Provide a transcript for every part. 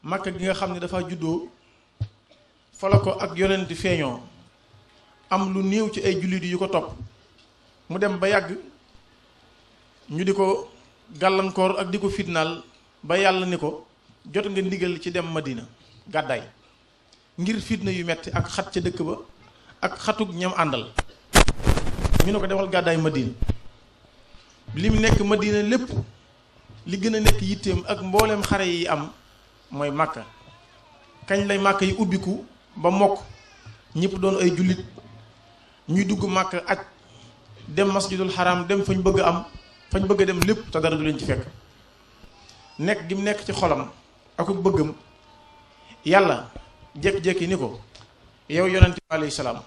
Makka gi nga xam ne dafa juddoo fa la ko ak yonent feeñoo am lu néew ci ay jullit yu ko topp mu dem ba yàgg ñu di ko gàllankoor ak di ko fitnaal ba yàlla ni ko jot nga ndigal ci dem Madina gàddaay ngir fitna yu metti ak xat ca dëkk ba ak xatug ñam àndal ñu ne ko demal gàddaay Madina li mu nekk Madina lépp li gën a nekk yitteem ak mbooleem xare yi am mooy Makka kañ lay Makka yi ubbiku ba mokk ñëpp doon ay jullit ñuy dugg Makka aj dem masjidul xaram dem fañ bëgg a am fañ bëgg a dem lépp te dara du leen ci fekk nekk gi mu nekk ci xolam ak bëggam yàlla jékki-jékki ni ko yow yonent bi alayhi salaam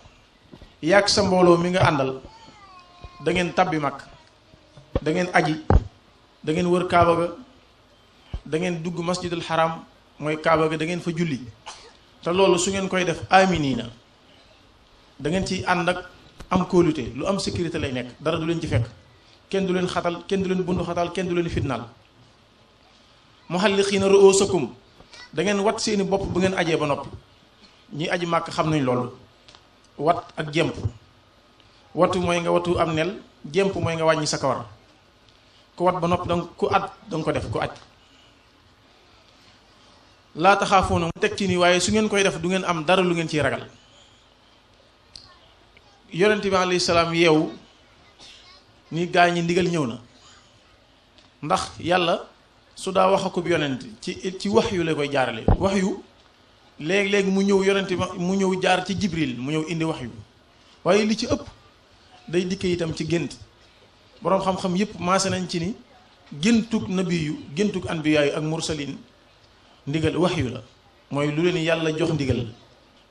yaag sa mbooloo mi nga àndal da ngeen tabbi Makka da ngeen aji da ngeen wër Kaaba ga da ngeen dugg masjidul xaram mooy Kaaba ga da ngeen fa julli te loolu su ngeen koy def aminiina da ngeen ciy ànd ak am kóolute lu am sécurité lay nekk dara du leen ci fekk kenn du leen xatal kenn du leen bundu xatal kenn du leen fitnaal muhalliqiina ru'uusakum da ngeen wat seeni bopp bu ngeen ajee ba noppi ñi aji Màkk xam nañ loolu wat ak jemp watu mooy nga watu am nel jemp mooy nga wàññi sa kawar ku wat ba noppi danga ku at danga ko def ku aj laa taxaafoona mu teg ci nii waaye su ngeen koy def du ngeen am dara lu ngeen ciy ragal yonent bi alayhi salaam yeewu ni gaa ñi ndigal ñëw na ndax yàlla su daa wax akub yonent ci wax yu la koy jaarale wax yu léeg-léeg mu ñëw yonent bi mu ñëw jaar ci Jibril mu ñëw indi wax yu waaye li ci ëpp day dikke itam ci gént boroom xam-xam yépp maase nañ ci ni géntug nabiyu géntug anbiyaayu ak mursalin ndigal wax yu la mooy lu leen yàlla jox ndigal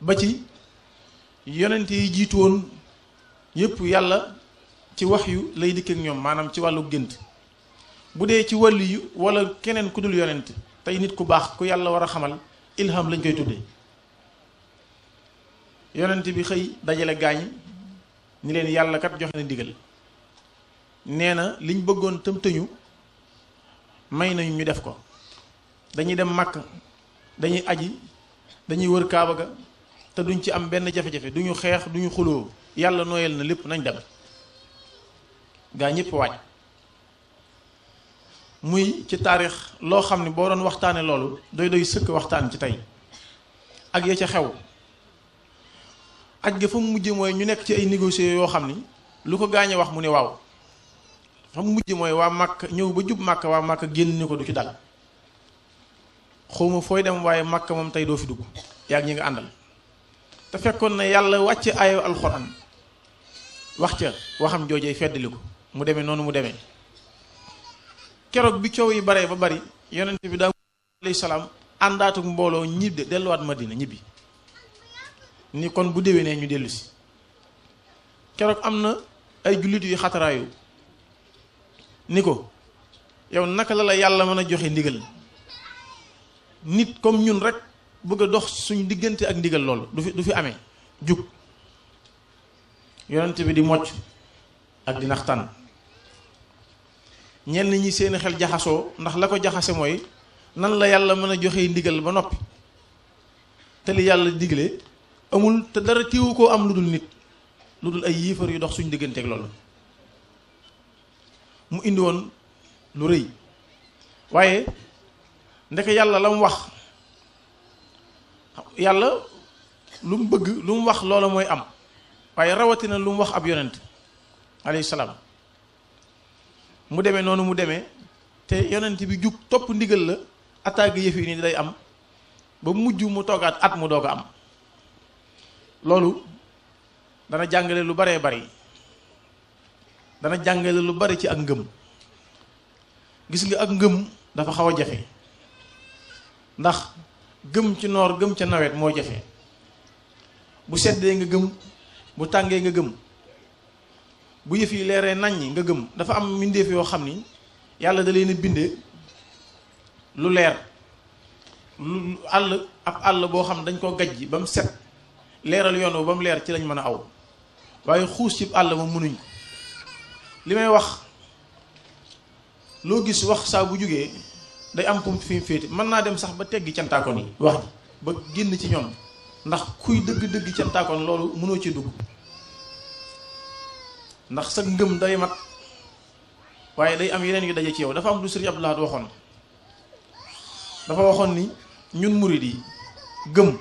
ba ci yonent yi jiitu woon yépp yàlla ci wax yu lay dikk ak ñoom maanaam ci wàllu gént bu dee ci wàllu yu wala keneen ku dul yonent tey nit ku baax ku yàlla war a xamal ilham lañ koy tuddee yonent bi xëy dajale gaañ ni leen yàlla kat joxe na ndigal nee na liñ bëggoon tam tëñu may nañu ñu def ko dañuy dem Makka dañuy aji dañuy wër Kaaba ga te duñ ci am benn jafe-jafe duñu xeex duñu xuloo yàlla nooyal na lépp nañ dem gaa ñëpp waaj muy ci taarix loo xam ne boo doon waxtaane loolu doy sëkk waxtaan ci tey ak ya ca xew aj ga fa mu mujj mooy ñu nekk ci ay négocier yoo xam ni lu ko gaañe wax mu ne waaw fa mu mujj mooy waa Makka ñëw ba jub Makka waa Makka génn ni ko du ci dal xawma fooy dem waaye Makka moom tey doo fi dugg yaa ngi ñi nga àndal te fekkoon na yàlla wàcce ayo alxuraan wax ca waxam joojee feddali ko mu demee noonu mu demee keroog bi coow yi baree ba bari yonent bi daa alayhi salaam àndaatuk mbooloo ñibbi delluwaat Madina ñibbi ni kon bu déwénee ñu dellu si keroog am na ay jullit yu xataraayu ni ko yow naka la yàlla mën a joxe ndigal nit comme ñun rek bëgg a dox suñu diggante ak ndigal loolu du fi amee jug yonent bi di mocc ak di naxtaan ñenn ñi seeni xel jaxasoo ndax la ko jaxase mooy nan la yàlla mën a joxe ndigal ba noppi te li yàlla digle amul te dara téewu koo am lu dul nit lu dul ay yiifar yu dox suñu diggante ak loolu mu indi woon lu rëy waaye ndeke yàlla la mu wax yàlla lu mu bëgg lu mu wax loola mooy am waaye rawatina lu mu wax ab yonent alayhi salaam mu demee noonu mu demee te yonent bi jug topp ndigal la attaque yëf yi ni day am ba mujj mu toogaat at mu doog a am loolu dana jàngale lu baree bari dana jàngale lu bari ci ak ngëm gis nga ak ngëm dafa xaw a jafe ndax gëm ci noor gëm ca nawet moo jafe bu seddee nga gëm bu tàngee nga gëm bu yëf yi leeree naññi nga gëm dafa am mbindeef yoo xam ni yàlla da leen a bindee lu leer lu àll boo xam dañ koo gajj ba mu set leeral yoon ba mu leer ci lañ mën a aw waaye xuus ci àll moom mënuñ ko li may wax loo gis wax saa bu jógee day am fu fi mu féete mën naa dem sax ba teggi cantaakoon yi wax ji ba génn ci ñoom ndax kuy dëgg-dëgg cantaakoon loolu mënoo ci dugg ndax sa ngëm day mat waaye day am yeneen yu daje ci yow. dafa am lu Sëriñ Abdou Lahad waxoon, dafa waxoon ni ñun murid yi gëm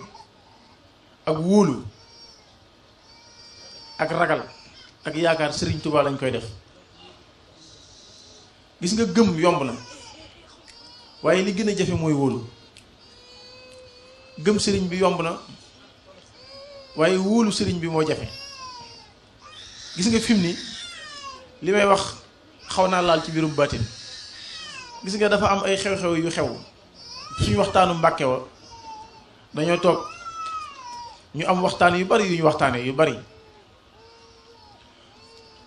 ak wóolu ak ragal ak yaakaar Sëriñ Tuubaa lañ koy def. gis nga gëm yomb na waaye li gën a jafe mooy wóolu. gëm sëriñ bi yomb na waaye wóolu sëriñ bi moo jafe. gis nga fim ni li may wax xaw naa laal ci biirum baatin. gis nga dafa am ay xew-xew yu xew suñu waxtaanu Mbàkke wa dañoo toog ñu am waxtaan yu bari yu ñu waxtaane yu bari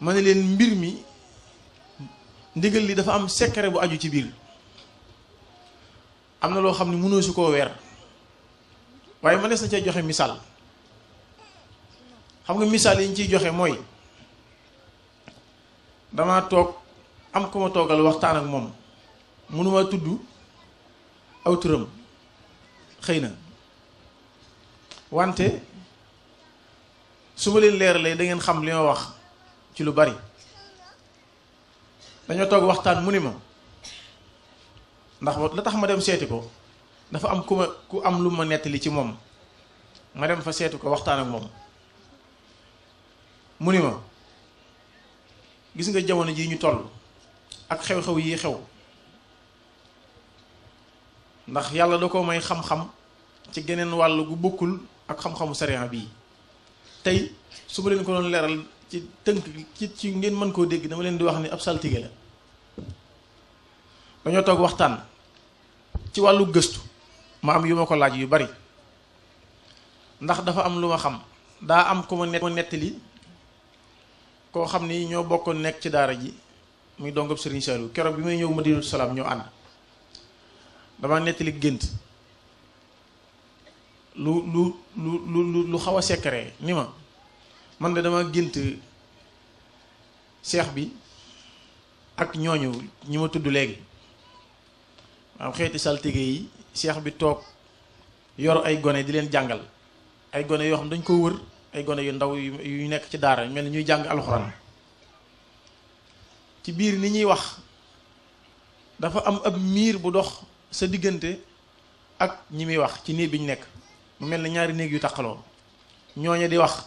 ma ne leen mbir mi ndigal li dafa am secret bu aju ci biir. am na loo xam ne mënoo su koo weer waaye mënees na cee joxe misaal. xam nga misaal yi ñu ciy joxe mooy dama toog am ko ma toogal waxtaan ak moom mënuma tudd aw turam xëy na wante su ma leen leeralee da ngeen xam li ma wax ci lu bari. dañoo toog waxtaan mu ni ma ndax la tax ma dem seeti ko dafa am ku am lu ma nettali ci moom ma dem fa seeti ko waxtaan ak moom mu ni ma gis nga jamono ji ñu toll ak xew-xew yi xew ndax yàlla da ko may xam-xam ci geneen wàll gu bokkul ak xam-xamu sariya bii. tey su ma leen ko doon leeral ci tënk ci ngeen mën koo dégg dama leen di wax ni ab saltige la. dañoo toog waxtaan ci wàllu gëstu ma am yu ma ko laaj yu bari ndax dafa am lu ma xam. daa am ko ma nettali koo xam ni ñoo bokkoon nekk ci daara ji muy dongab Serigne Saliou keroog bi may ñëw Madinatu Salaam ñoo ànd. dama nettali gént lu xaw a secret ni ma man de dama gént seex bi ak ñooñu ñi ma tudd léegi waaw xeeti saltige yi seex bi toog yor ay gone di leen jàngal ay gone yoo xam dañ ko wër ay gone yu ndaw yu nekk ci daara mel ni ñuy jàng alxuraan. ci biir ni ñuy wax dafa am ab miir bu dox sa diggante ak ñi muy wax ci néeg bi ñu nekk mu mel ni ñaari néeg yu taqaloo ñooñe di wax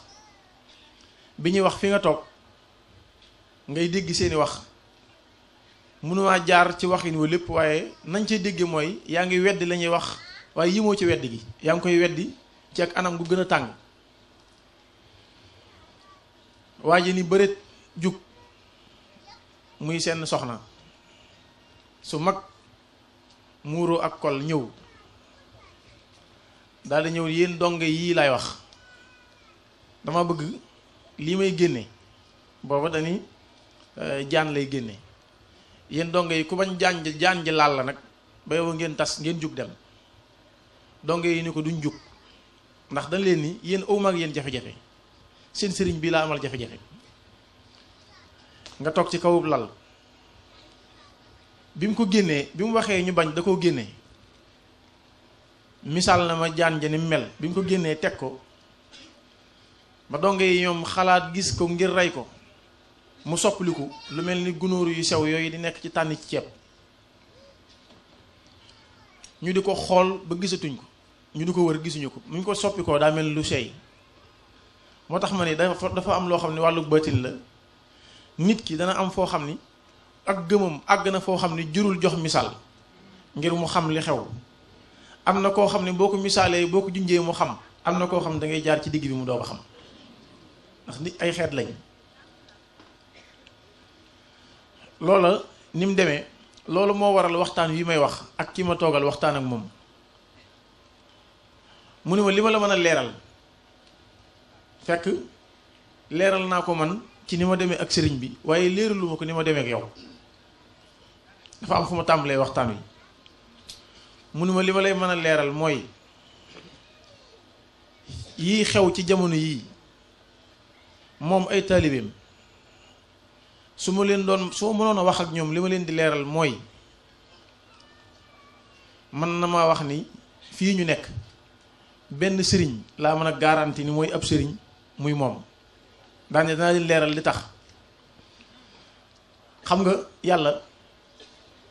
bi ñuy wax fi nga toog ngay dégg seeni wax mënumaa jaar ci waxin wa lépp waaye nañ cay dégge mooy yaa ngi weddi la ñuy wax waaye yimoo ci weddi gi yaa ngi koy weddi ci ak anam gu gën a tàng. waa ji ni bëreet jug muy seen soxna su mag muuroo ak kol ñëw daal di ñëw yéen donge yii laay wax dama bëgg lii may génne booba dañuy jaan lay génne yéen donge yi ku bañ jaan ji laal la nag ba yow ngeen tas ngeen jug dem. donge yi ni ko duñ jug ndax dañ leen ni yéen awma ak yéen jafe-jafe seen sëriñ bii laa amal jafe-jafe. nga toog ci kawub lal bi mu ko génnee bi mu waxee ñu bañ da koo génnee misaal na ma jaan ja ni mel bi mu ko génnee teg ko ba donge yi ñoom xalaat gis ko ngir rey ko mu soppaliku lu mel ni gunóor yu sew yooyu di nekk ci tànn ci ceeb ñu di ko xool ba gisatuñ ko ñu di ko wër gisuñu ko mu ñu ko soppi ko daa mel lu seey. moo tax ma ni dafa am loo xam ne wàllu baatin la nit ki dana am foo xam ni ak gëmam àgg na foo xam ni jurul jox misaal ngir mu xam li xew. am na koo xam ne boo ko misaalee boo ko junjee mu xam am na koo xam ne da ngay jaar ci digg bi mu doo ko xam ndax nit ay xeet lañ. loola ni mu demee loolu moo waral waxtaan wi may wax ak ki ma toogal waxtaan ak moom mu ne ma li ma la mën a leeral fekk leeral naa ko man ci ni ma demee ak sëriñ bi waaye leeralu ma ko ni ma demee ak yow dafa am fu ma tàmbalee waxtaan wi mu ne ma li ma lay mën a leeral mooy yii xew ci jamono yii moom ay taalibeem su ma mënoon a wax ak ñoom li ma leen di leeral mooy mën na maa wax ni fii ñu nekk benn sëriñ laa mën a garanti ni mooy ab sëriñ muy moom daane danaa leen leeral li tax. xam nga yàlla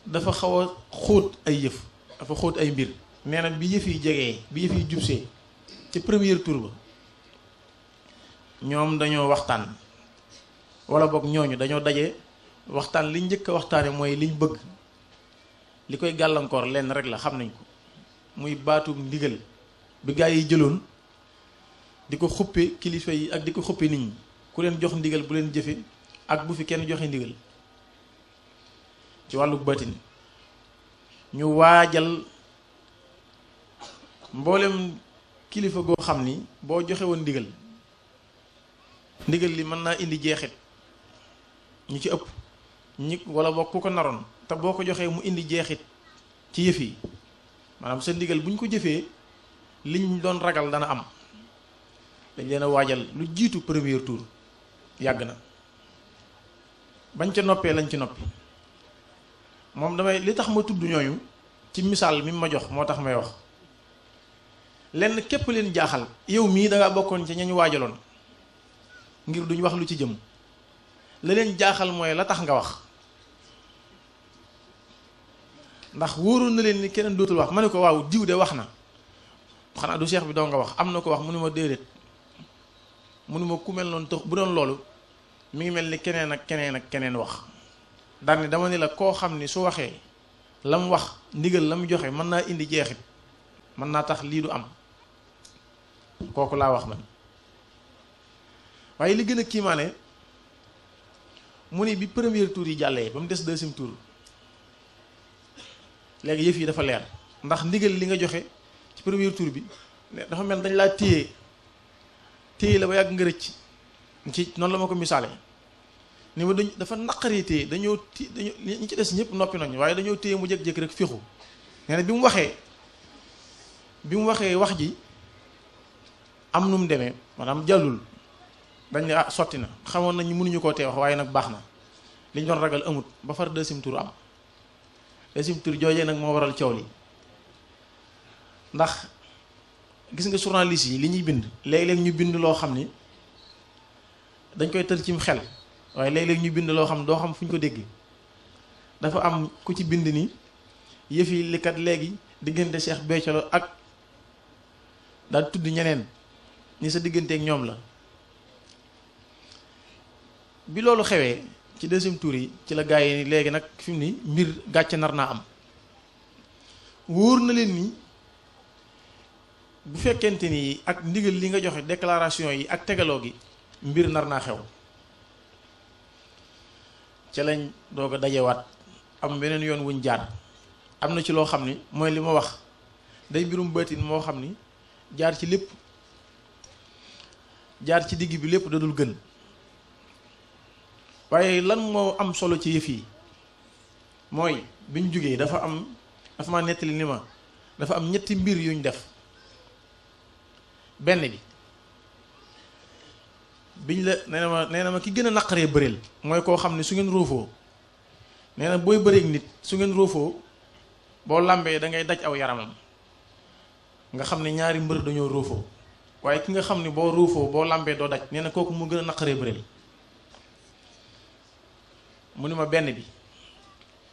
dafa xaw a xóot ay yëf dafa xóot ay mbir. nee na bi yëf yi jegee bi yëf yi jubsee ci premier tour ba ñoom dañoo waxtaan wala boog ñooñu dañoo daje waxtaan liñ njëkk a waxtaane mooy liñ bëgg li koy gàllankoor lenn rek la xam nañ ko muy baatu ndigal bi gaa yi jëloon di ko xuppe kilifa yi ak di ko xuppe nit ñi ku leen jox ndigal bu leen jëfe ak bu fi kenn joxe ndigal ci wàllu batin ñu waajal mboolem kilifa goo xam ni boo joxe woon ndigal li mën naa indi jeexit ñu ci ëpp ñi wala boo ku ko naroon te boo ko joxee mu indi jeexit ci yëf yi maanaam sa ndigal bu ñu ko jëfee liñ doon ragal dana am dañ leen a waajal lu jiitu premier tour yàgg na bañ ca noppee lañ ci noppi moom damay li tax ma tudd ñooñu ci misaal mi ma jox moo tax may wax lenn képp leen jaaxal yow mii dangaa bokkoon ci ñañu waajaloon ngir duñ wax lu ci jëm la leen jaaxal mooy la tax nga wax ndax wóoroon na leen ni keneen dootul wax ma ne ko waaw diw de wax na xanaa du cheikh bi doo nga wax am na ko wax mu ne ma déedéet mu ne ma ku mel noonu tax bu doon loolu mi ngi mel ni keneen ak keneen ak keneen wax daal ni dama ni la koo xam ni su waxee la mu wax ndigal la mu joxe mën naa indi jeexit mën naa tax lii du am kooku laa wax man waaye li gën a kiimaane mu ni bi premier tour yi jàllee ba mu des deuxième tour léegi yëf yi dafa leer ndax ndigal li nga joxe ci premier tour bi dafa mel dañ laa téye la ba yàgg nga rëcc ci noonu la ma ko misaale ni ma dafa naqaree téye dañoo ñi ci des ñëpp noppi nañu waaye dañoo téye mu jékki-jékki rek féexu nee na bi mu waxee wax ji am nu mu demee maanaam jàllul dañ ne ah sotti na xamoon nañu mënuñu koo tee wax waaye nag baax na liñ doon ragal amut ba far deuxième tour am deuxième tour joojee nag moo waral coow li ndax gis nga journaliste yi li ñuy bind léeg-léeg ñu bind loo xam ni dañ koy tël cim xel waaye léeg-léeg ñu bind loo xam doo xam fu ñu ko dégg dafa am ku ci bind ni yëf yi li kat léegi diggante Cheikh Béthio la ak daal tudd ñeneen ni sa digganteeg ñoom la bi loolu xewee ci deuxième tour yi ci la gaa yi ni léegi nag fi mu ni mbir gàcce nar naa am wóor na leen ni bu fekkente ni ak ndigal li nga joxe déclaration yi ak tegaloo gi mbir nar naa xew ca lañ doog a dajewaat am beneen yoon wuñ jaar am na ci loo xam ni mooy li ma wax day mbirum baatin moo xam ni jaar ci lépp jaar ci digg bi lépp dadul gën waaye lan moo am solo ci yëf yi mooy biñ jógee dafa ma nettali ni ma dafa am ñetti mbir yuñ def benn bi biñ la nee na ma ki gën a naqaree bëreel mooy koo xam ne su ngeen roofoo nee na booy bëreeg nit su ngeen roofoo boo làmbee da ngay daj aw yaramam nga xam ne ñaari mbër dañoo roofoo waaye ki nga xam ne boo roofoo boo làmbee doo daj nee na kooku mu gën a naqaree bëreel mu ni ma benn bi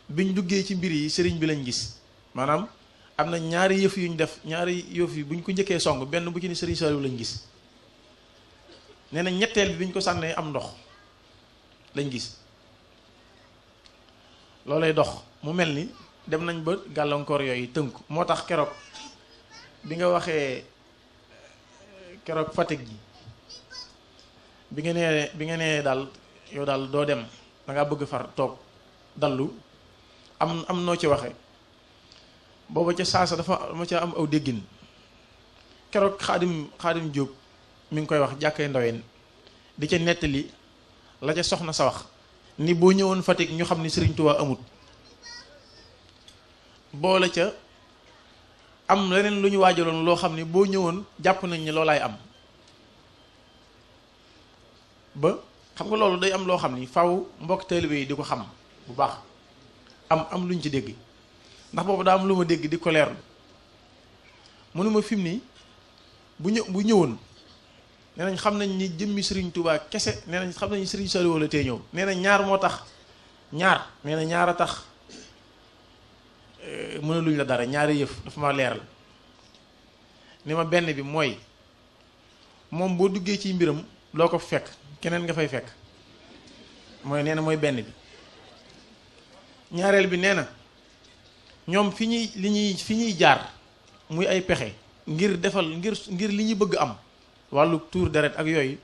biñ duggee ci mbir yi sëriñ bi lañ gis maanaam am na ñaari yëf yuñ def ñaari yëf yi buñ ko njëkkee song benn bu ci ni sëriñ Saliou lañ gis nee na ñetteel bi biñ ko sànnee am ndox lañ gis loolay dox mu mel ni dem nañ ba gàllankoor yooyu tënku moo tax keroog bi nga waxee keroog Fatick ji bi nga nee daal yow daal doo dem da ngaa bëgg far toog dallu am noo ci waxe booba ca saasa dafa ma ca am aw déggin keroog xaadim Jóob mi ngi koy wax jàkkee ndaween di ca nettali la ca soxna sa wax ni boo ñëwoon Fatick ñu xam ni Sëriñ Tuubaa amut boole ca am leneen lu ñu waajaloon loo xam ni boo ñëwoon jàpp nañ ni loolaay am ba xam nga loolu day am loo xam ni faw mbokk taalibe yi di ko xam bu baax am luñ ci dégg ndax boobu daa am lu ma dégg di ko leerlu mënuma fi mu nii bu ñëwoon nee nañ xam nañ ni jëmmi Serigne Touba kese nee nañ xam nañ Serigne Saliou la tee ñëw nee na ñaar moo tax ñaar nee na ñaar a tax mënaluñ la dara ñaari yëf dafa ma leeral ni ma benn bi mooy moom boo duggee ci mbiram loo ko fekk keneen nga fay fekk mooy nee na mooy benn bi ñaareel bi nee na ñoom fi ñuy jaar muy ay pexe ngir defal ngir li ñu bëgg am wàllu tuur deret ak yooyu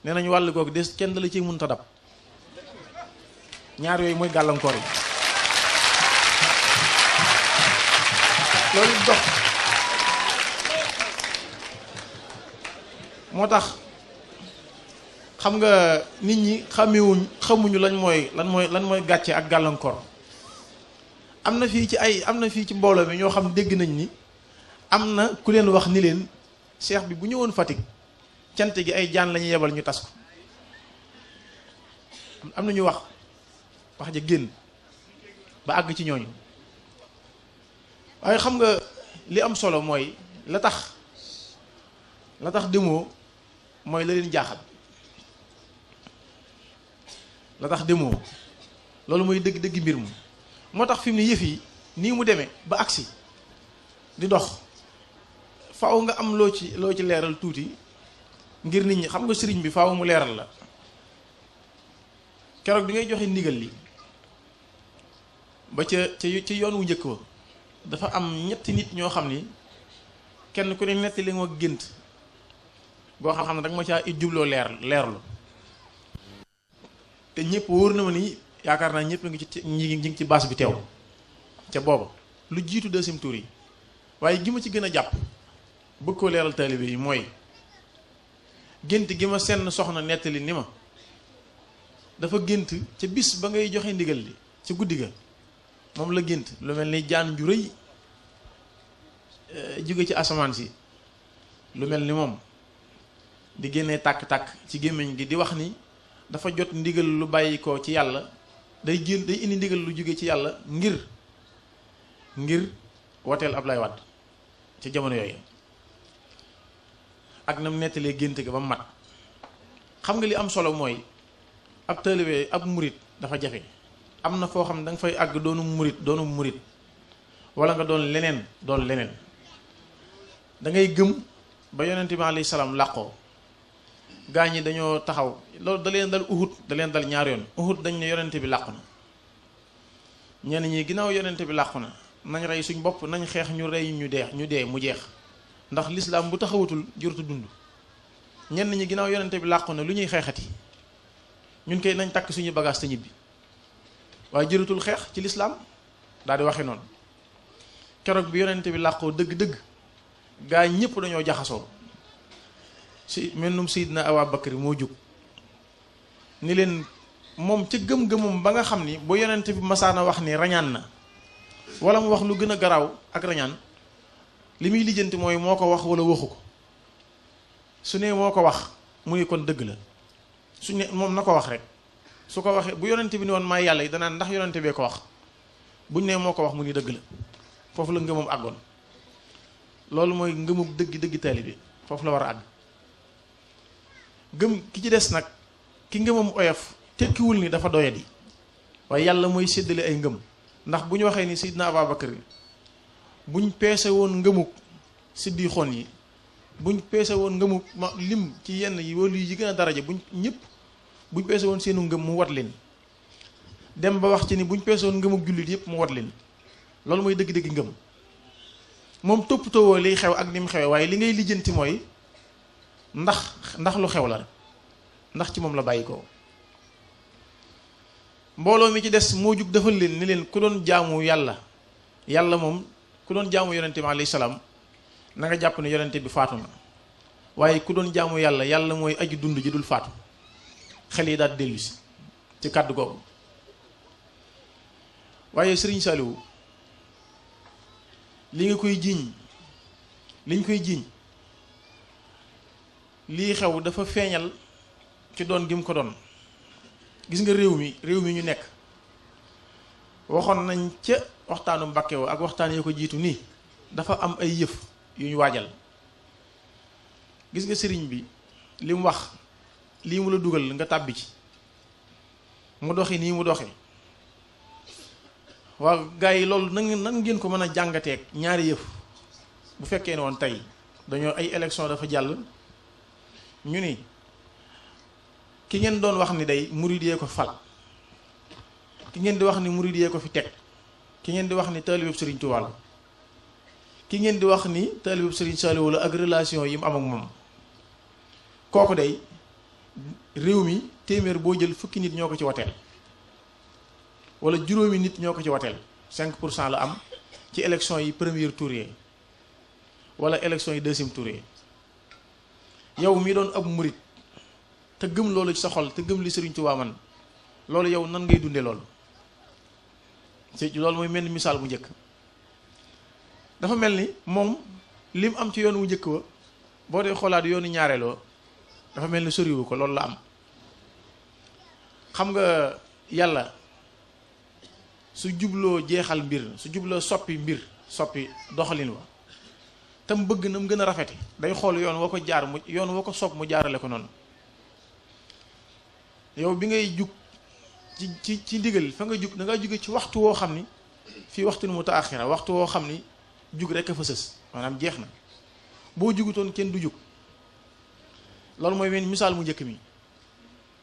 nee nañu wàllu googu des kenn dala ci mënut a dab ñaar yooyu mooy gàllankoor yi loolu dox moo tax xam nga nit ñi xamuñu lan mooy gàcce ak gàllankoor am na fii ci mbooloo mi ñoo xam dégg nañ ni am na ku leen wax ni leen cheikh bi bu ñëwoon Fatick cant gi ay jaan la ñuy yebal ñu tas ko am na ñu wax ja génn ba àgg ci ñooñu waaye xam nga li am solo mooy la tax demoo mooy la leen jaaxal la tax demoo loolu mooy dëgg mbir mu moo tax fi mu ne yëf yi nii mu demee ba agsi di dox faaw nga am loo ci leeral tuuti ngir nit ñi xam nga sëriñ bi faaw mu leeral la keroog bi ngay joxe ndigal li ba ca yoon wu njëkk wa dafa am ñetti nit ñoo xam ni kenn ku ne nettali nga gént goo xam ne danga ma caa it jubloo leerlu te ñëpp wóor na ma ni yaakaar naa ñëpp ñi ngi ci baas bi teew ca booba lu jiitu deuxième tour yi waaye gi ma ci gën a jàpp bëgg koo leeral taalibe yi mooy gént gi ma senn soxna nettali ni ma dafa gént ca bis ba ngay joxe ndigal li ci guddi ga moom la gént lu mel ni jaan ju rëy jóge ci asamaan si lu mel ni moom di génnee tàkk-tàkk ci gémmiñ gi di wax ni dafa jot ndigal lu bàyyi ko ci yàlla day indi ndigal lu jóge ci yàlla ngir woteel Ablaye Wade ci jamono yooyu ak nam nettalee gént ga ba mat xam nga li am solo mooy ab taalibe ab murit dafa jafe am na foo xam ne da nga fay àgg doonu murit wala nga doon leneen da ngay gëm ba yonent bi alayhi salaam làqoo gaa ñi dañoo taxaw loolu da leen dal Uhud da leen dal ñaar yoon Uhud dañ ne yonent bi làqu na ñenn ñi ginnaaw yonent bi làqu na nañ rey suñ bopp nañ xeex ñu rey ñu dee mu jeex ndax lislaam bu taxawatul jurtu dund ñenn ñi ginnaaw yonent bi làqu na lu ñuy xeexati ñun koy nañ takk suñu bagage te ñibbi waaye jëratul xeex ci lislaam daal di waxe noonu keroog bi yonent bi làqoo dëgg-dëgg gaa ñëpp dañoo jaxasoo si mennum Seydina Abu Bakar moo jóg ni leen moom ca gëm-gëmum ba nga xam ni bu yonent bi masaana wax ni rañaan na wala mu wax lu gën a garaaw ak rañaan li muy lijjanti mooy moo ko wax wala waxu ko su ne moo ko wax mu ni kon dëgg la su ne moom na ko wax rek su ko waxee bu yonent bi ni woon maay yàlla yi danaan ndax yonent bee ko wax buñ ne moo ko wax mu ni dëgg la foofu la ngëmam àggoon loolu mooy ngëmum dëgg taalibe foofu la war a àgg gëm ki ci des nag ki ngëmam oyof tekkiwul ni dafa doyadi waaye yàlla mooy séddale ay ngëm ndax bu ñu waxee ni Seydina Abubakar buñ peese woon ngëmuk siddi xon yi buñ peese woon ngëmuk ma lim ci yenn yi wala yi gën a daraja buñ peese woon seenu ngëm mu wat leen dem ba wax ci ni buñ peese woon ngëmuk jullit yëpp mu wat leen loolu mooy dëgg-dëgg ngëm moom toppatoo liy xew ak ni mu xewee waaye li ngay lijjanti mooy ndax lu xew la rek ndax ci moom la bàyyi ko mbooloo mi ci des moo jug defal leen ni leen ku doon jaamu yàlla moom ku doon jaamu yonente bi alayhi salaam na nga jàpp ne yonente bi faatu na waaye ku doon jaamu yàlla mooy aji dund ji dul faatu xel yi daal dellu si ci kàddu googu waaye Sëriñ Saliou liñ koy jiiñ lii xew dafa feeñal ci doon gi mu ko doon gis nga réew mi ñu nekk waxoon nañ ca waxtaanu Mbàkke woo ak waxtaan yoo ko jiitu nii dafa am ay yëf yu ñu waajal. gis nga sëriñ bi li mu wax lii mu la dugal nga tàbbi ci mu doxi nii mu doxee waaw gars yi loolu nan ngeen ko mën a jàngateeg ñaari yëf bu fekkee ne woon tey dañoo ay élection dafa jàll ñu ni ki ngeen doon wax ni day murid yee ko fal ki ngeen di wax ni murid yee ko fi teg ki ngeen di wax ni taalibeeb Sëriñ Tuubaa la ki ngeen di wax ni taalibeeb Sëriñ Saaliw la ak relation yi mu am ak moom kooku day réew mi téeméer boo jël fukki nit ñoo ko ci wateel wala juróomi nit ñoo ko ci wateel 5% la am ci élection yi premier tour yi wala élection yi deuxième tour yi yow mi doon ab murit te gëm loolu ci sa xol te gëm li Sëriñ Tuubaa man loolu yow nan ngay dunde loolu ci loolu mooy mel ni misaal bu njëkk dafa mel ni moom lim am ci yoon wu njëkk wa boo dee xoolaat yoonu ñaareeloo dafa mel ni soriwu ko loolu la am. xam nga yàlla su jubloo jeexal mbir su jubloo soppi mbir soppi doxalin wa tam bëgg na mu gën a rafete day xool yoon woo ko jaar mu yoon woo ko sopp mu jaarale ko noonu. yow bi ngay jug ci ndigal fa nga jug da nga jóge ci waxtu woo xam ni fii waxtu mutaaxira waxtu woo xam ni jug rek a fa sës maanaam jeex na boo jugutoon kenn du jug loolu mooy wenn misaal mu njëkk mi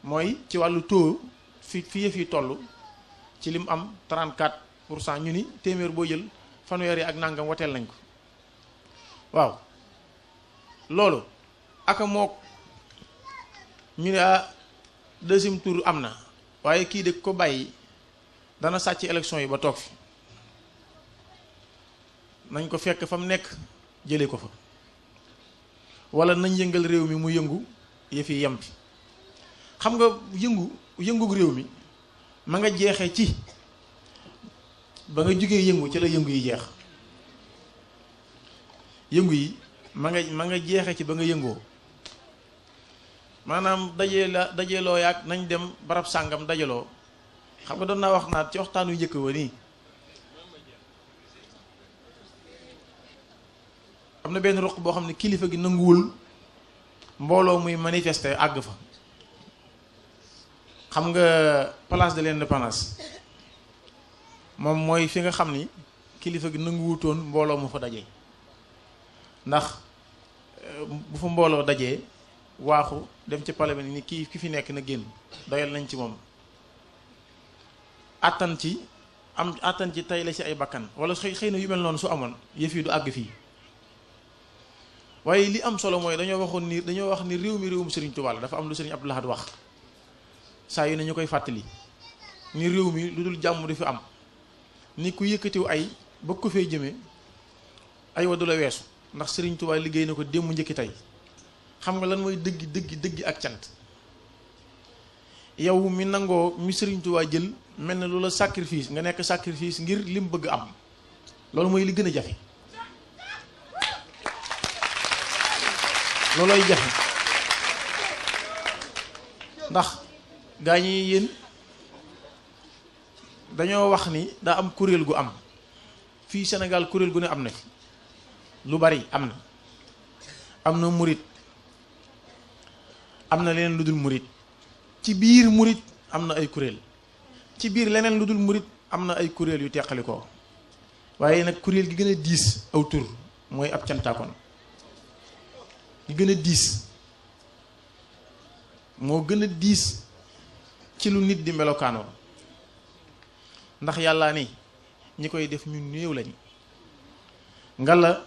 mooy ci wàllu taux fi yëf yi toll ci lim am 34% ñu ni téeméer boo jël fanweer yi ak nangam wateel nañ ko waaw loolu aka mook ñu ne deuxième tour am na waaye kii de ko bàyyi dana sàcc élection yi ba toog fi nañ ko fekk fa mu nekk jëlee ko fa wala nañ yëngal réew mi mu yëngu yëf yi yem fi xam nga yëngug réew mi ma nga jeexee ci ba nga jógee yëngu ci la yëngu yi jeex yëngu yi ma nga jeexee ci ba nga yëngoo maanaam dajeeloo yaag nañ dem barab sàngam dajaloo xam nga doon naa wax naat ci waxtaan wi njëkk wa nii am na benn ruq boo xam ne kilifa gi nanguwul mbooloo muy manifester àgg fa xam nga place de l'Indépendance moom mooy fi nga xam ni kilifa gi nanguwutoon mbooloo mu fa daje ndax bu fa mbooloo dajee waaxu dem ci palais bi ni ki fi nekk na génn doyal nañ ci moom attan ci tey la ci ay bakkan wala xëy na yu mel noonu su amoon yëf yi du àgg fii waaye li am solo mooy dañoo wax ni réew mi réewum Sëriñ Tuubaa la dafa am lu Sëriñ Abdou Lahad wax saa yu ne ñu koy fàttali ni réew mi lu dul jàmm du fi am ni ku yëkkatiw ay bëgg ko fee jëmee ay wa du la weesu ndax Sëriñ Tuubaa liggéey na ko démb njëkki tey xam nga lan mooy dëggi ak cant yow mi nangoo mi Sëriñ Tuubaa jël mel na lu la sacrifice nga nekk sacrifice ngir lim bëgg am loolu mooy li gën a jafe loolooy jafe ndax gaa ñi yéen dañoo wax ni daa am kuréel gu am fii Sénégal kuréel gu ne am na fi lu bari am na murit am na leneen lu dul murit ci biir murit am na ay kuréel ci biir leneen lu dul murit am na ay kuréel yu teqalikoo waaye nag kuréel gi gën a diis aw tur mooy ab cantaakoon gi gën a diis moo gën a diis ci lu nit di melokaanoo ndax yàllaa ni ñi koy def ñu néew lañ nga la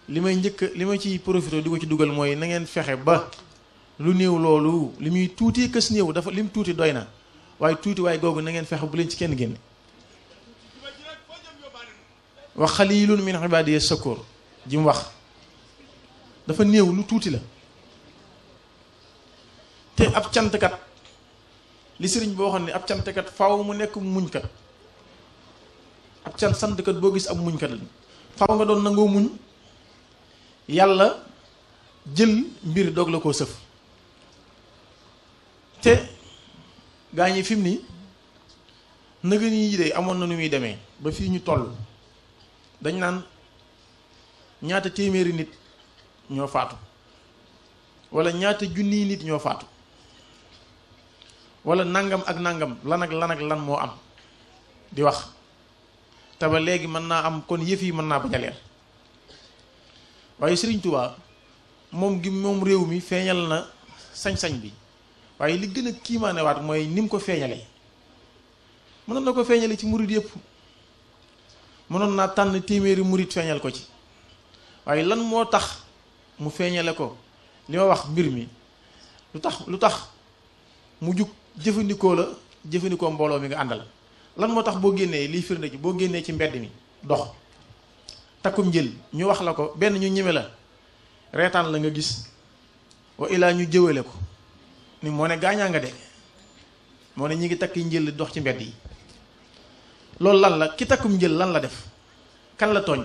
li may ci profité di ko ci dugal mooy na ngeen fexe ba lu néew loolu li muy tuuti kës néew dafa lim tuuti doy na waaye tuuti waaye googu na ngeen fexe bu leen ci kenn génne wa xaliilun min ibaadiya shakuur ji mu wax dafa néew lu tuuti la te ab cantkat li sëriñ boo xam ne ab cantkat faaw mu nekk muñkat ab santkat boo gis ab muñkat la faaw nga doon nangoo muñ yàlla jël mbir doog la koo sëf te gaa ñi fi mu ni nëgën yi de amoon na nu muy demee ba fii ñu toll dañ naan ñaata téeméeri nit ñoo faatu wala ñaata junniy nit ñoo faatu wala nangam ak nangam lan ak lan moo am di wax te ba léegi mën naa am kon yëf yi mën naa bañ a leer waaye Sëriñ Tuubaa moom réew mi feeñal na sañ-sañ bi waaye li gën a kiimaanewaat mooy ni mu ko feeñalee mënoon na ko feeñale ci murit yëpp mënoon naa tànn téeméeri murit feeñal ko ci waaye lan moo tax mu feeñale ko li ma wax mbir mi lu tax mu jug jëfandikoo mbooloo mi nga àndal lan moo tax boo génnee liy firnde ci boo génnee ci mbedd mi dox takkum njël ñu wax la ko benn ñu ñeme la reetaan la nga gis wa ilaa ñu jëwale ko ni moo ne gaañaa nga de moo ne ñi ngi takk njël dox ci mbedd yi loolu lan la ki takkum njël lan la def kan la tooñ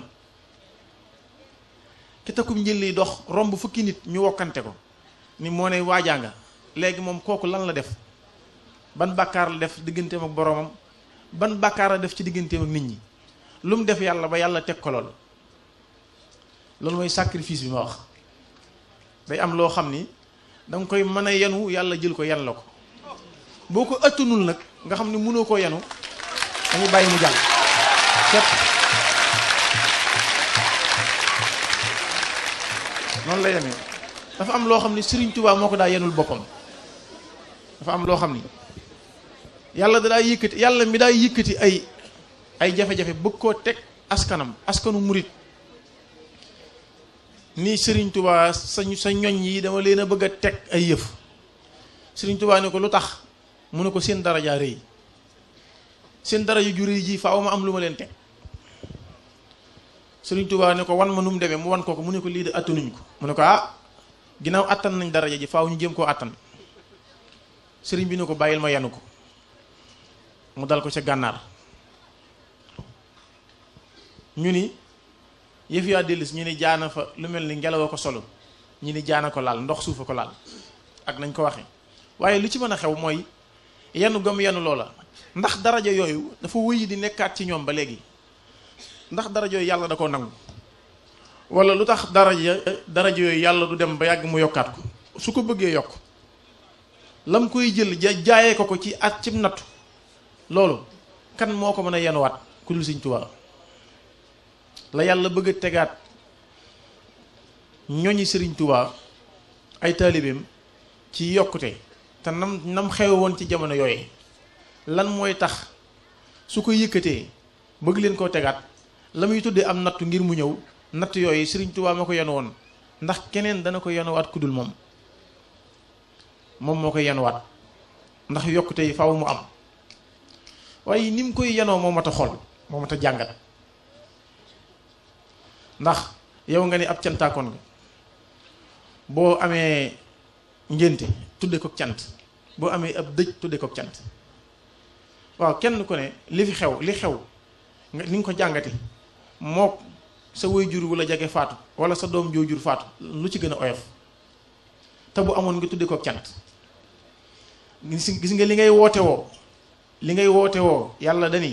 ki takkum njël yi dox romb fukki nit ñu wokkante ko ni moo ne waajaa nga léegi moom kooku lan la def ban bàkkaar la def digganteem ak boroomam ban bàkkaar la def ci digganteem ak nit ñi lu mu def yàlla ba yàlla teg ko loolu mooy sacrifice bi ma wax day am loo xam ni danga koy mën a yenu yàlla jël ko yan la ko boo ko ëttanul nag nga xam ni mënoo koo yenu dañuy bàyyi mu jàll képp noonu lay demee dafa am loo xam ni Sëriñ Tuubaa moo ko daa yenul boppam dafa am loo xam ni yàlla da daa yëkkati yàlla mi daa yëkkati ay jafe-jafe bëgg koo teg askanu murit ni Sëriñ Tuubaa sa ñoñ yi dama leen a bëgg a teg ay yëf Sëriñ Tuubaa ne ko lu tax mu ne ko seen daraja rëy seen daraja ju rëy ji faaw ma am lu ma leen teg Sëriñ Tuubaa ne ko wan ma nu mu demee mu wan ko mu ne ko lii de attanuñ ko mu ne ko ginnaaw attan nañ daraja ji faaw ñu jéem koo attan sëriñ bi ne ko bàyyil ma yanu ko mu dal ko ca gànnaar ñu ni yëf yaa dellis ñu ni jaana fa lu mel ni ngelaw a ko solo ñu ni jaana ko laal ndox suufa ko laal ak nañ ko waxee waaye lu ci mën a xew mooy yanu gëm yanu loola ndax daraja yooyu dafa wëyi di nekkaat ci ñoom ba léegi ndax daraja yooyu yàlla da ko nangu wala lu tax daraja yooyu yàlla du dem ba yàgg mu yokkaat ko su ko bëggee yokk lam koy jël jaayee ko ci at cib nattu loolu kan moo ko mën a yenuwaat ku dul Sëriñ Tuubaa la yàlla bëgg a tegaat ñoñi Sëriñ Tuubaa ay taalibeem ci yokkute te nam xew woon ci jamono yooye lan mooy tax su ko yëkkatee bëgg leen koo tegaat la muy tuddee am nattu ngir mu ñëw natt yooyu Sëriñ Tuubaa ma ko yenu woon ndax keneen dana ko yenuwaat ku dul moom moo koy yenuwaat ndax yokkute yi faaw mu am waaye ni mu koy yenoo moo mat a xool moo mat a jàngat ndax yow nga ni ab cantaakoon nga boo amee ngénte tudde ko cant boo amee ab dëj tudde ko cant waaw kenn ku ne li xew nga ni nga ko jàngate moo sa waajur wala jage faatu wala sa doom joojur faatu lu ci gën a oyof te bu amoon nga tudde ko cant gis nga li ngay woote woo yàlla dani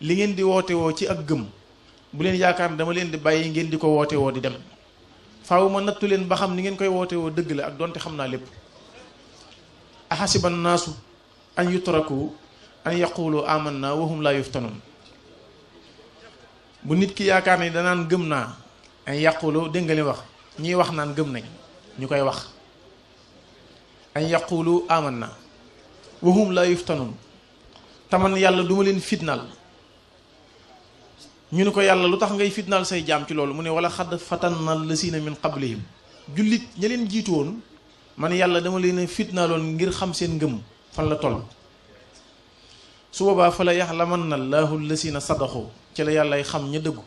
li ngeen di woote woo ci ak gëm bu leen yaakaar ne dama leen di bàyyi ngeen di ko woote woo di dem faaw ma nattu leen ba xam ni ngeen koy woote woo dëgg la ak donte xam naa lépp ahasiba naasu an yutraku an yaqulu amanna wa hum laa yuftanun bu nit ki yaakaar ni danaan gëm naa an yaqulu dégg nga li wax ñiy wax naan gëm nañ ñu koy wax an yaqulu amanna wa hum laa yuftanun taman yàlla duma leen fitnaal ñu ne ko yàlla lu tax ngay fitnaal say jaam ci loolu mu ne wala xadd fatanna lasina min qablihim jullit ña leen jiitu woon man yàlla dama leen fitnaaloon ngir xam seen ngëm fan la toll su boobaa fa la yaxlamanna allahu lasina sadaqu ci la yàllay xam ña dëggu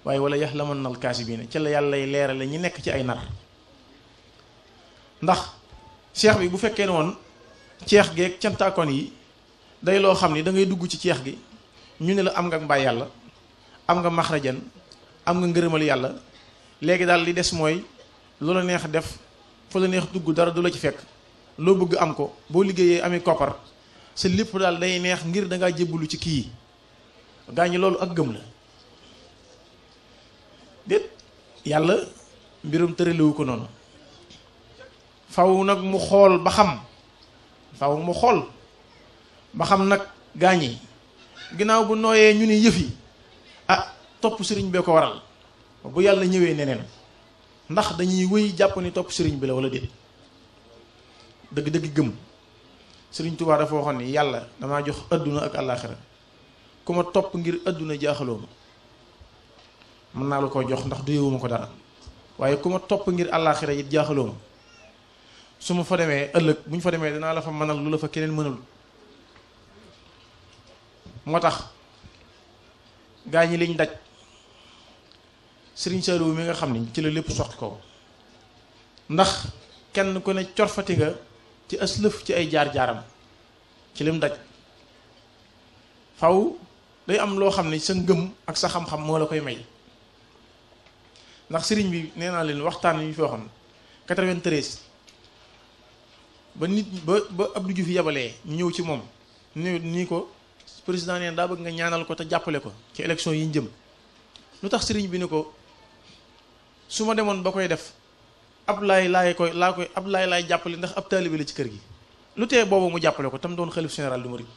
waaye wala yaxlamanna alkaasibiina ci la yàllay leerale ñi nekk ci ay nar ndax cheikh bi bu fekkee ne woon ceex geeg cantaakoon yi day loo xam ni da ngay dugg ci ceex gi ñu ne la am nga mbay yàlla am nga maxrajan am nga ngërëmal yàlla léegi daal li des mooy lu la neex def fa la neex dugg dara du la ci fekk loo bëgg am ko boo liggéeyee ami koppar sa lépp daal day neex ngir da ngaa jébbalu ci kii gaa ñi loolu ak gëm la déet yàlla mbirum tëralewu ko noonu faw nag mu xool ba xam faw mu xool ba xam nag gaa ñi ginnaaw bu nooyee ñu ni yëf yi topp sëriñ bee ko waral bu yàlla ñëwee neneen ndax dañuy wëy jàpp ni topp sëriñ bi la wala déet dëgg-dëgg gëm sëriñ Tuubaa dafa waxoon ni yàlla damaa jox adduna ak àllaaxira ku ma topp ngir adduna jaaxaloo ma mën naa la ko jox ndax doyewuma ko dara waaye ku ma topp ngir àllaaxira it jaaxaloo ma su ma fa demee ëllëg bu ñu fa demee danaa la fa mënal lu la fa keneen mënal moo tax gaa ñi liñ daj sëriñ Saliou mi nga xam ni ci la lépp soxti ko ndax kenn ku ne corfati nga ci aslëf ci ay jaar-jaaram ci lim daj faw day am loo xam ne sa ngëm ak sa xam-xam moo la koy may ndax sëriñ bi nee naa leen waxtaan yi ñu fi waxoon 93 ba nit ba Abdou Diouf yabalee ñëw ci moom nii ko président neen daa bëgg nga ñaanal ko te jàppale ko ci élection yi ñu jëm lu tax sëriñ bi ni ko su ma demoon ba koy def Ablaay laay jàppale ndax ab taalibe la ci kër gi lu tee boobu mu jàppale ko tam doon xalif général du murid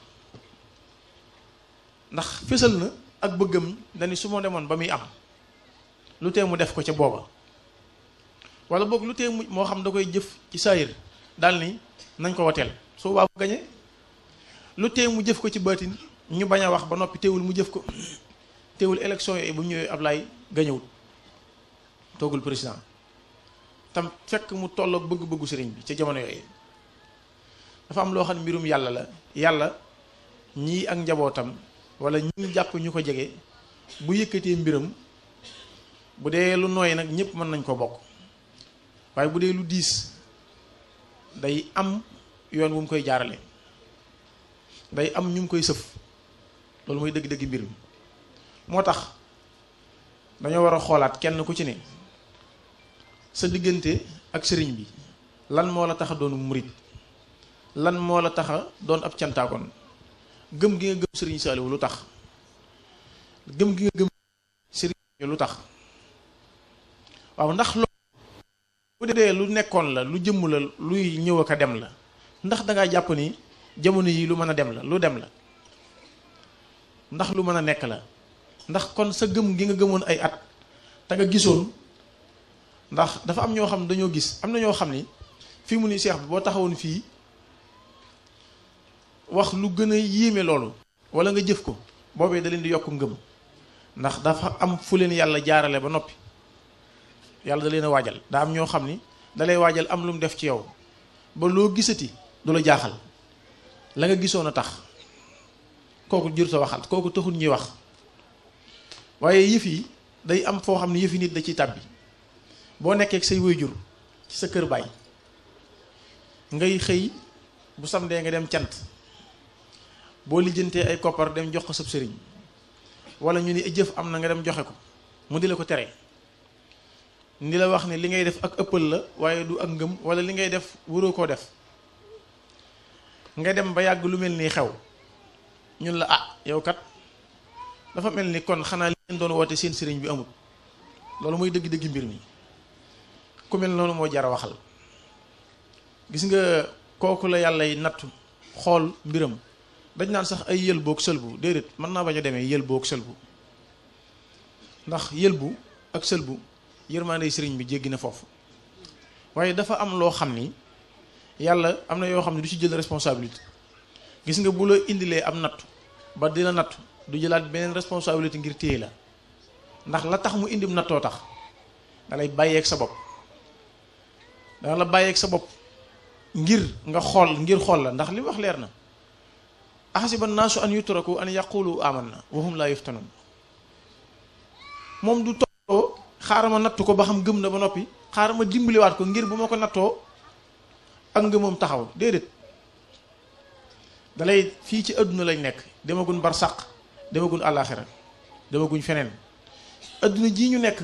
ndax fésal na ak bëggam dani su ma demoon ba muy am lu tee mu def ko ca booba wala boog lu tee mu moo xam da koy jëf ci saayir daal ni nañ ko wateel su boobaa bu gañe lu tee mu jëf ko ci baatin ñu bañ a wax ba noppi teewul mu jëf ko teewul élection yooyu bu mu ñëwee Ablaay gañewul toogul président tam fekk mu tolloog bëgg-bëggu sëriñ bi ca jamono yooyu dafa am loo xam ne mbirum yàlla la yàlla ñii ak njabootam wala ñi jàpp ñu ko jege bu yëkkatee mbiram bu dee lu nooy nag ñëpp mën nañ ko bokk waaye bu dee lu diis day am yoon wu mu koy jaarale day am ñu mu koy sëf loolu mooy dëgg-dëgg mbir mi moo tax dañoo war a xoolaat kenn ku ci ne sa diggante ak sëriñ bi lan moo la tax a doon murit lan moo la tax a doon ab cantaakoon gëm gi nga gëm sëriñ Saliou lu tax gëm gi nga gëm sëriñ lu tax waaw ndax loolu bu dee lu nekkoon la lu jëmm la luy ñëw ak a dem la ndax dangaa jàpp ni jamono yi lu mën a dem la lu dem la ndax lu mën a nekk la ndax kon sa gëm gi nga gëmoon ay at te nga gisoon ndax dafa am ñoo xam ne dañoo gis am na ñoo xam ni fii mu ni seex bi boo taxawoon fii wax lu gën a yéeme loolu wala nga jëf ko boobee da leen di yokk ngëm ndax dafa am fu leen yàlla jaarale ba noppi yàlla da leen a waajal daa am ñoo xam ni da lay waajal am lu mu def ci yow ba loo gisati du la jaaxal la nga gisoon a tax kooku jur sa waxal kooku taxul ñuy wax waaye yëf yi day am foo xam ne yëfi nit da ciy tàbbi boo nekkee ak say waajur ci sa kër baay ngay xëy bu samdee nga dem cant boo lijjantee ay koppar dem jox ko sab sëriñ wala ñu ni jëf am na nga dem joxe ko mu di la ko tere ni la wax ne li ngay def ak ëppal la waaye du ak ngëm wala li ngay def waroo koo def nga dem ba yàgg lu mel nii xew ñun la yow kat dafa mel ni kon xanaa li ngeen doon woote seen sëriñ bi amul loolu mooy dëgg-dëgg mbir mi ku mel noonu moo jar a waxal gis nga kooku la yàlla nattu xool mbiram dañ naan sax ay yëlboog sëlbu déedéet mën naa bañ a demee yëlboog sëlbu ndax yëlbu ak sëlbu yërmaande sëriñ bi jéggi na foofu waaye dafa am loo xam ni yàlla am na yoo xam ne du ci jël responsabilité gis nga bu la indilee am nattu ba dina nattu du jëlaat beneen responsabilité ngir téye la ndax la tax mu indim nattoo tax da lay bàyyeeg sa bopp dana la bàyyeeg sa bopp ngir nga xool la ndax li wax leer na ahasiba naasu an yutraku an yaqulu amanna wa hum laa yuftanun moom du tolloo xaaral ma nattu ko ba xam gëm na ba noppi xaaral ma dimbaliwaat ko ngir bu ma ko nattoo ak ngëmam taxaw déedéet dalay fii ci àdduna lañ nekk demaguñ barsàq demaguñ àllaaxira demaguñ feneen àdduna jii ñu nekk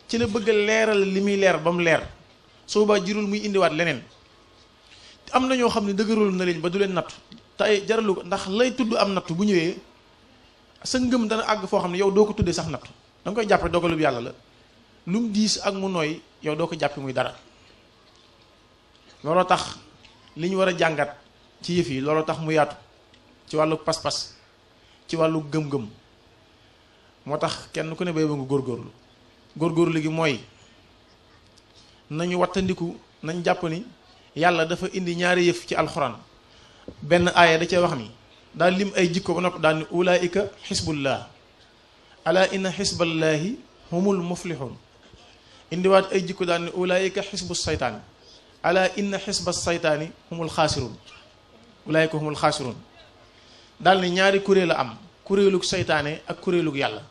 ci la bëgg a leeral li muy leer ba mu leer soo ba jirul muy indiwaat leneen am na ñoo xam ne dëgërul na leen ba du leen nattu tey jaralu ko ndax lay tudd am nattu bu ñëwee sa ngëm dana àgg foo xam ne yow doo ko tuddee sax nattu da nga koy jàppe dogalub yàlla la lu mu diis ak mu nooy yow doo ko jàppe muy dara. looloo tax li ñu war a jàngat ci yëf yi looloo tax mu yaatu ci wàllu pas-pas ci wàllu gëm-gëm moo tax kenn ku ne bay ba nga góorgóorlu gi mooy nañu wattandiku nañ jàpp ni yàlla dafa indi ñaari yëf ci alxuraan benn aaya da cee wax ni daal lim ay jikko ba noppi daal ni ulaika xisbullah ala inna xisballahi humul muflihun indiwaat ay jikko daal ni ulaika xisbu saytaani ala inna xisba saytaani humul xaasirun ulaika humul xaasirun daal ni ñaari kuréel la am kuréelug saytaane ak kuréelug yàlla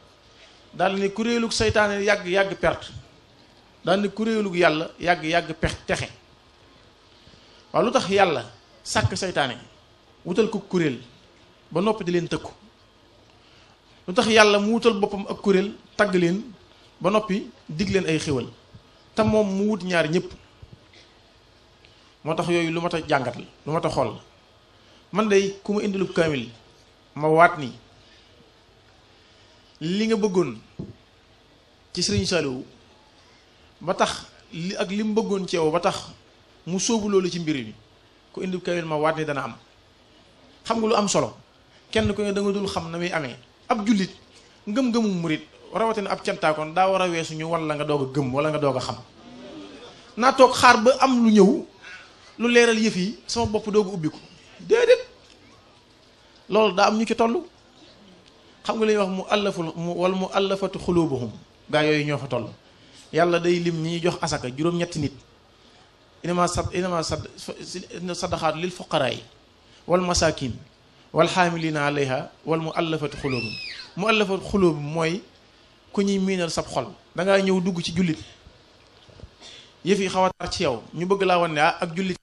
daal ni kuréelug saytaane yàgg perte daal ni kuréelug yàlla yàgg texe waaw lu tax yàlla sàkk saytaane wutal ko kuréel ba noppi di leen tëkku lu tax yàlla mu wutal boppam ak kuréel tagg leen ba noppi dig leen ay xéwal te moom mu wut ñaar ñëpp moo tax yooyu lu mat a jàngat la lu mat a xool la man day ku ma indilub kaamil ma waat ni li nga bëggoon ci Sëriñ Saliou ba tax li mu bëggoon ci yow ba tax mu sóobu loolu ci mbir mi ku indilub kaamil ma waat ni dana am. xam nga lu am solo kenn ku ne da nga dul xam na muy amee ab jullit ngëm-ngëmu murit rawatina ab cantaakoon daa war a weesu ñu walla nga doog a gëm wala nga doog a xam naa toog xaar ba am lu ñëw lu leeral yëf yi sama bopp doog a ubbiku déedéet loolu daa am ñu ci toll xam nga li ñuy wax mu allafatu xulubuhum gaa yooyu ñoo fa toll yàlla day lim ñi jox asaka juróom-ñetti nit inama sadaqaatu lil fuqaraa yi wal masaakin wal xaamilina alayha wal mu allafatu xulubum mu allafatu xulubum mooy ku ñuy miinal sab xol dangaa ñëw dugg ci jullit yëf yi xaw a tar ci yow ñu bëgg laa wan ne ak jullit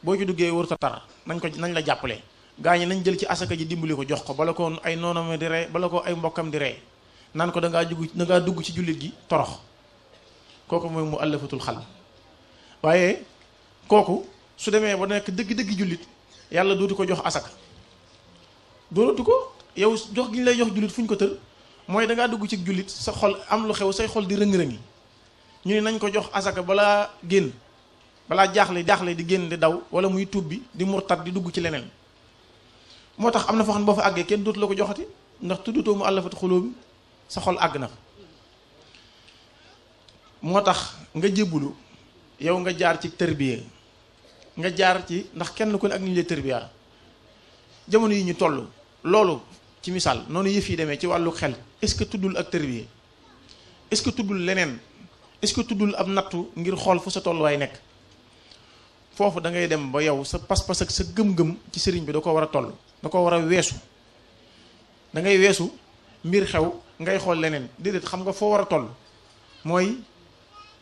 boo ci duggee wër ta tar nañ la jàppale gaa ñi nañ jël ci asaka ji dimbali ko jox ko bala ko ay noonam di ree bala ko ay mbokkam di ree naan ko dangaa dugg ci jullit gi torox kooku mooy mu allafatul xal waaye kooku su demee ba nekk dëgg-dëgg jullit yàlla dootu ko jox asaka dootu ko yow jox gi ñu lay jox jullit fu ñu ko tër mooy dangaa dugg ci jullit sa xol am lu xew say xol di rëng-rëngi ñu ne nañ ko jox asaka balaa génn balaa jaaxle di génn di daw wala muy tubbi di murtat di dugg ci leneen moo tax am na foo xam ne boo fa àggee kenn dootu la ko joxati ndax tuddutoo mu àllafati xuloo bi sa xol àgg na fa moo tax nga jébbulu yow nga jaar ci tërbiya nga jaar ci ndax kenn ku ne ak ni ñu lay tërbiya jamono yi ñu toll loolu ci misaal noonu yëf yi demee ci wàllu xel est-ce que tuddul ak tërbiya est-ce que tuddul leneen est-ce que tuddul ab nattu ngir xool fu sa tolluwaay nekk foofu da ngay dem ba yow sa pas-pas ak sa gëm-gëm ci sëriñ bi da ko war a toll da ko war a weesu da ngay weesu mbir xew ngay xool leneen déedéet xam nga foo war a toll mooy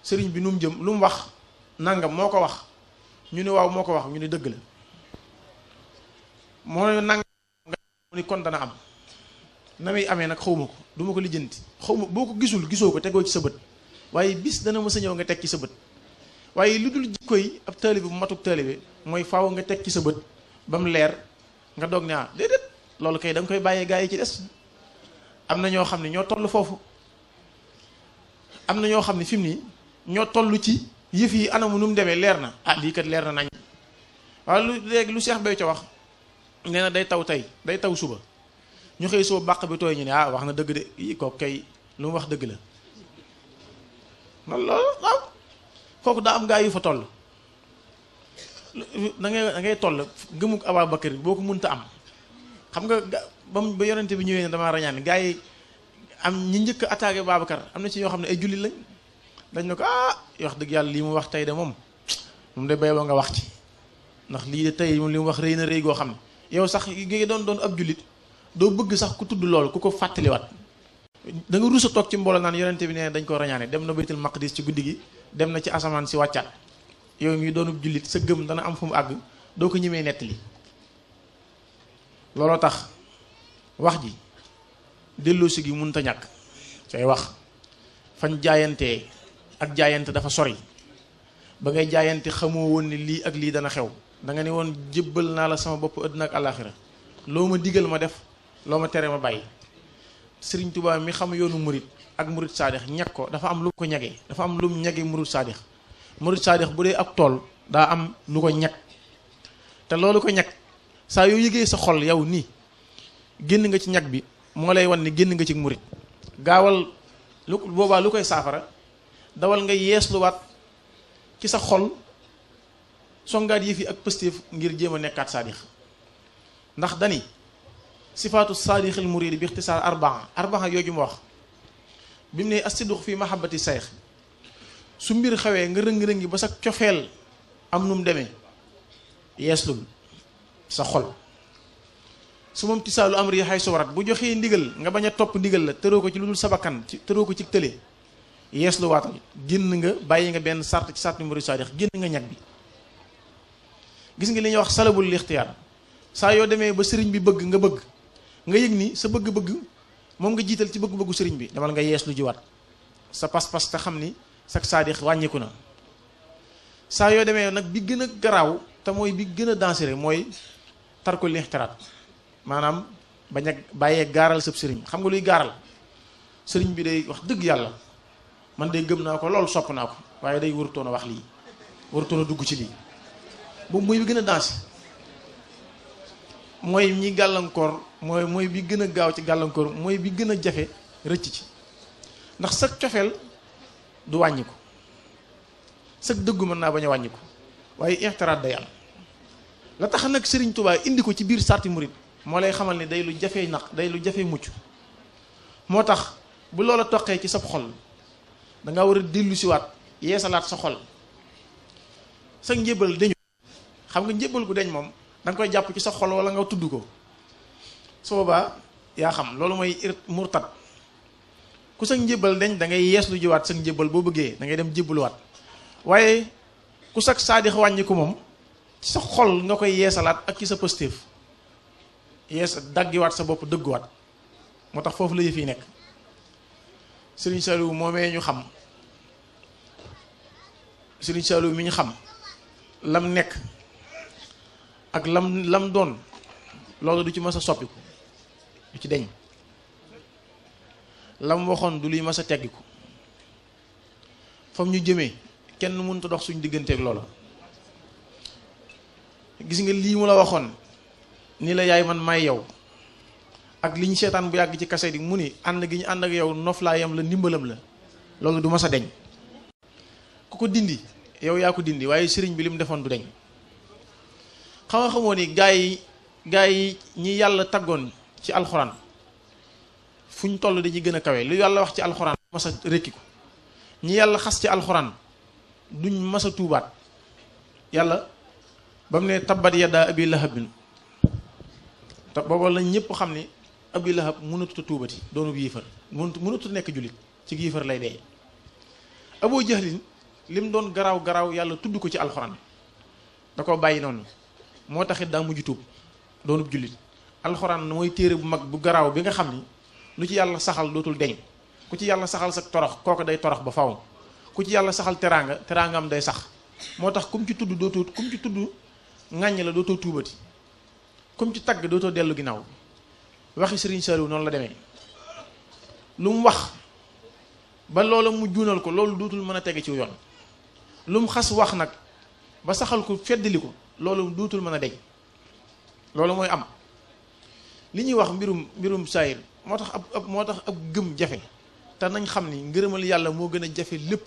sëriñ bi nu mu jëm lu mu wax nangam moo ko wax ñu ne waaw moo ko wax ñu ne dëgg la moo ne nangam nga ni kon dana am na muy amee nag xawma ko du ma ko lijjanti xawma boo ko gisoo ko tegoo ci sa bët waaye bis dana mës a ñëw nga teg ci sa bët waaye lu dul jikko yi ab taalibe bu matuk taalibe mooy faaw nga teg ci sa bët ba mu leer nga doog ne déedéet loolu kay da nga koy bàyyee gaa yi ci des am na ñoo xam ne ñoo toll foofu am na ñoo xam ne fi mu nii ñoo toll ci yëf yi anamu nu mu demee leer na lii kat leer na nañ waaye lu léegi lu Cheikh Béthio wax nee na day taw tey day taw suba ñu xëy soo bàq bi tooy ñu ne wax na dëgg de yi kooku kay lu mu wax dëgg la loolu waaw kooku daa am gaa yu fa toll da ngay toll gëmuk Ababakar boo ko mënta am xam nga ba yonente bi ñëwee ne damaa rañaan gaa yi am ñi njëkk attaqué Babacar am na ci ñoo xam ne ay jullit lañ dañ ne ko wax dëgg yàlla lii mu wax tey de moom de bay ba nga wax ci ndax lii de tey moom li mu wax rëy na rëy goo xam ne yow sax gi doon ab jullit doo bëgg sax ku tudd loolu ku ko fàttaliwaat da nga rusa toog ci mbooloo naan yonente bi nee dañ ko rañaane dem na baytul maqdis ci guddi gi dem na ci asamaan si wàccaat yow ngi doonub jullit sa gëm dana am fu mu àgg doo ko ñemee nettali looloo tax wax ji delloosi gi mënut a ñàkk say wax fañ jaayantee ak jaayante dafa sori ba ngay jaayante xamoo woon ni lii ak lii dana xew da nga ne woon jébbal naa la sama bopp àddina ak àllaaxira loo ma digal ma def loo ma tere ma bàyyi. Sëriñ Tuubaa mi xam yoonu murit ak murit saadix ñag ko dafa am lu ko ñagee, dafa am lu mu ñagee murit saadix. Murit saadix bu dee ab tool daa am lu ko ñag, te loolu ko ñag saa yoo yëgee sa xol yow nii génn nga ci ñag bi moo lay wan ni génn nga ci murit. gaawal lu boobaa lu koy saafara dawal nga yeesluwaat ci sa xol songaat yëf yi ak pëstéef ngir jéem a nekkaat saadix. ndax dani sifaatu saadixil muridi bi ixtisaar arbaa yooju mu wax bi mu ne asidux fi mahabbati sayx su mbir xewee nga rëng-rëngi ba sa cofeel am nu mu demee yeeslul sa xol su moom tisaalu amri xay suwarat bu joxee ndigal nga bañ a topp ndigal la tëroo ko ci lu dul sabakan ci tëroo ko ci tële yeeslu waatal génn nga bàyyi nga benn sart ci sarti murid saadix génn nga ñag bi. gis nga li ñuy wax salabul ixtiyaar saa yoo demee ba sëriñ bi bëgg nga yëg ni sa bëgg-bëgg moom nga jiital ci bëgg-bëggu sëriñ bi demal nga yeeslu jiwaat sa pas-pas te xam ni sak saadix wàññiku na. saa yoo demee nag bi gën a garaaw te mooy bi gën a dangereux mooy tarkul ixtiraat maanaam bañ a bàyyee gaaral sab sëriñ. xam nga luy gaaral sëriñ bi day wax dëgg yàlla man day gëm naa ko loolu sopp naa ko waaye day warutoon a wax lii warutoon a dugg ci lii. boobu mooy bi gën a dangereux mooy ñi gàllankoor mooy bi gën a gaaw ci gàllankoor mooy bi gën a jafe rëcc ci ndax sag cofeel du wàññiku sag dëggu mën naa bañ a wàññiku waaye ixtiraat day am. la tax nag Sëriñ Tuubaa indi ko ci biir sarti murit moo lay xamal ni day lu jafee naq day lu jafee mucc. moo tax bu loola toqee ci sab xol danga war a dellu siwaat yeesalaat sa xol sa njébal dañu xam nga njébal gu deñ moom danga koy jàpp ci sa xol wala nga tudd ko su boobaa yaa xam loolu mooy murtad. ku sa njébal deñ da ngay yeeslu jiwaat sa njébal boo bëggee da ngay dem jébbaluwaat waaye ku sa saadix wàññi ko moom ci sa xol nga koy yeesalaat ak ci sa pëstéef daggiwaat sa bopp dëgguwaat. moo tax foofu la yëf yi nekk. Sëriñ Saliou moomee ñu xam Sëriñ Saliou mi ñu xam lam nekk ak lam doon loolu du ci mës a soppiku du ci deñ lam waxoon du luy mës a teggiku fam ñu jëmee kenn mënut a dox suñ digganteeg loola. gis nga lii mu la waxoon ni la yaay man may yow ak li ñu seetaan bu yàgg ci kase di mu ni ànd gi ñu ànd ak yow noflaayam la ndimbalam la loolu du mas a deñ ku ko dindi yow yaa ko dindi waaye sëriñ bi li mu defoon du deñ. xamoo ni gaa yi ñi yàlla taggoon ci alxuraan fu ñu toll dañuy gën a kawe lu yàlla wax ci alxuraan mas a rekki ko ñi yàlla xas ci alxuraan duñ mas a tuubaat. yàlla ba mu ne tabbat yaddaa abi lahabin te booba lañ ñëpp xam ni Abi Lahab mënatut a tuubati doonub yiifar mënatut nekk jullit ci yiifar lay dee. Abu Jahlin lim doon garaaw yàlla tudd ko ci alxuraan da ko bàyyi noonu moo taxit daa mujj tuub doonub jullit. alxuraan mooy téere bu mag bu garaaw bi nga xam ni lu ci yàlla saxal dootul deñ ku ci yàlla saxal sa torox kooku day torox ba faw ku ci yàlla saxal teraangam day sax. moo tax kum ci tudd dootoo kum ci tudd ŋàññ la dootoo tuubati kum ci tagg dootoo dellu ginnaaw. waxi Sëriñ Saliou noonu la demee lu mu wax ba loola mu juunal ko loolu dootul mën a tege ci yoon lu mu xas wax nag ba saxal ko feddali ko loolu dootul mën a deñ loolu mooy am. li ñuy wax mbirum saayir moo tax ab gëm jafe te nañ xam ni ngërëmal yàlla moo gën a jafe lépp.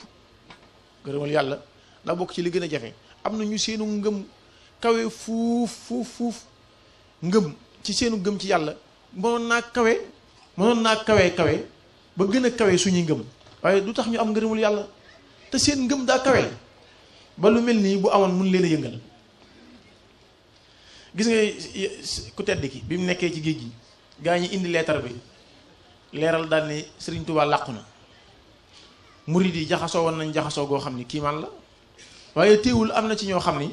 ngërëmal yàlla daa bokk ci li gën a jafe. am na ñu seenu ngëm kawe fuuf ngëm ci seenu ngëm ci yàlla mënoon naa kawe ba gën a kawe suñuy ngëm waaye du tax ñu am ngërëmul yàlla te seen ngëm daa kawe ba lu mel nii bu amoon mun leen a yëngal. gis nga ku tedd ki bi mu nekkee ci géej gi gaa ñi indi leetar bi leeral daal ni Sëriñ Tuubaa làqu na murid yi jaxasoo woon nañ jaxasoo goo xam ni kiimaan la waaye teewul am na ci ñoo xam ni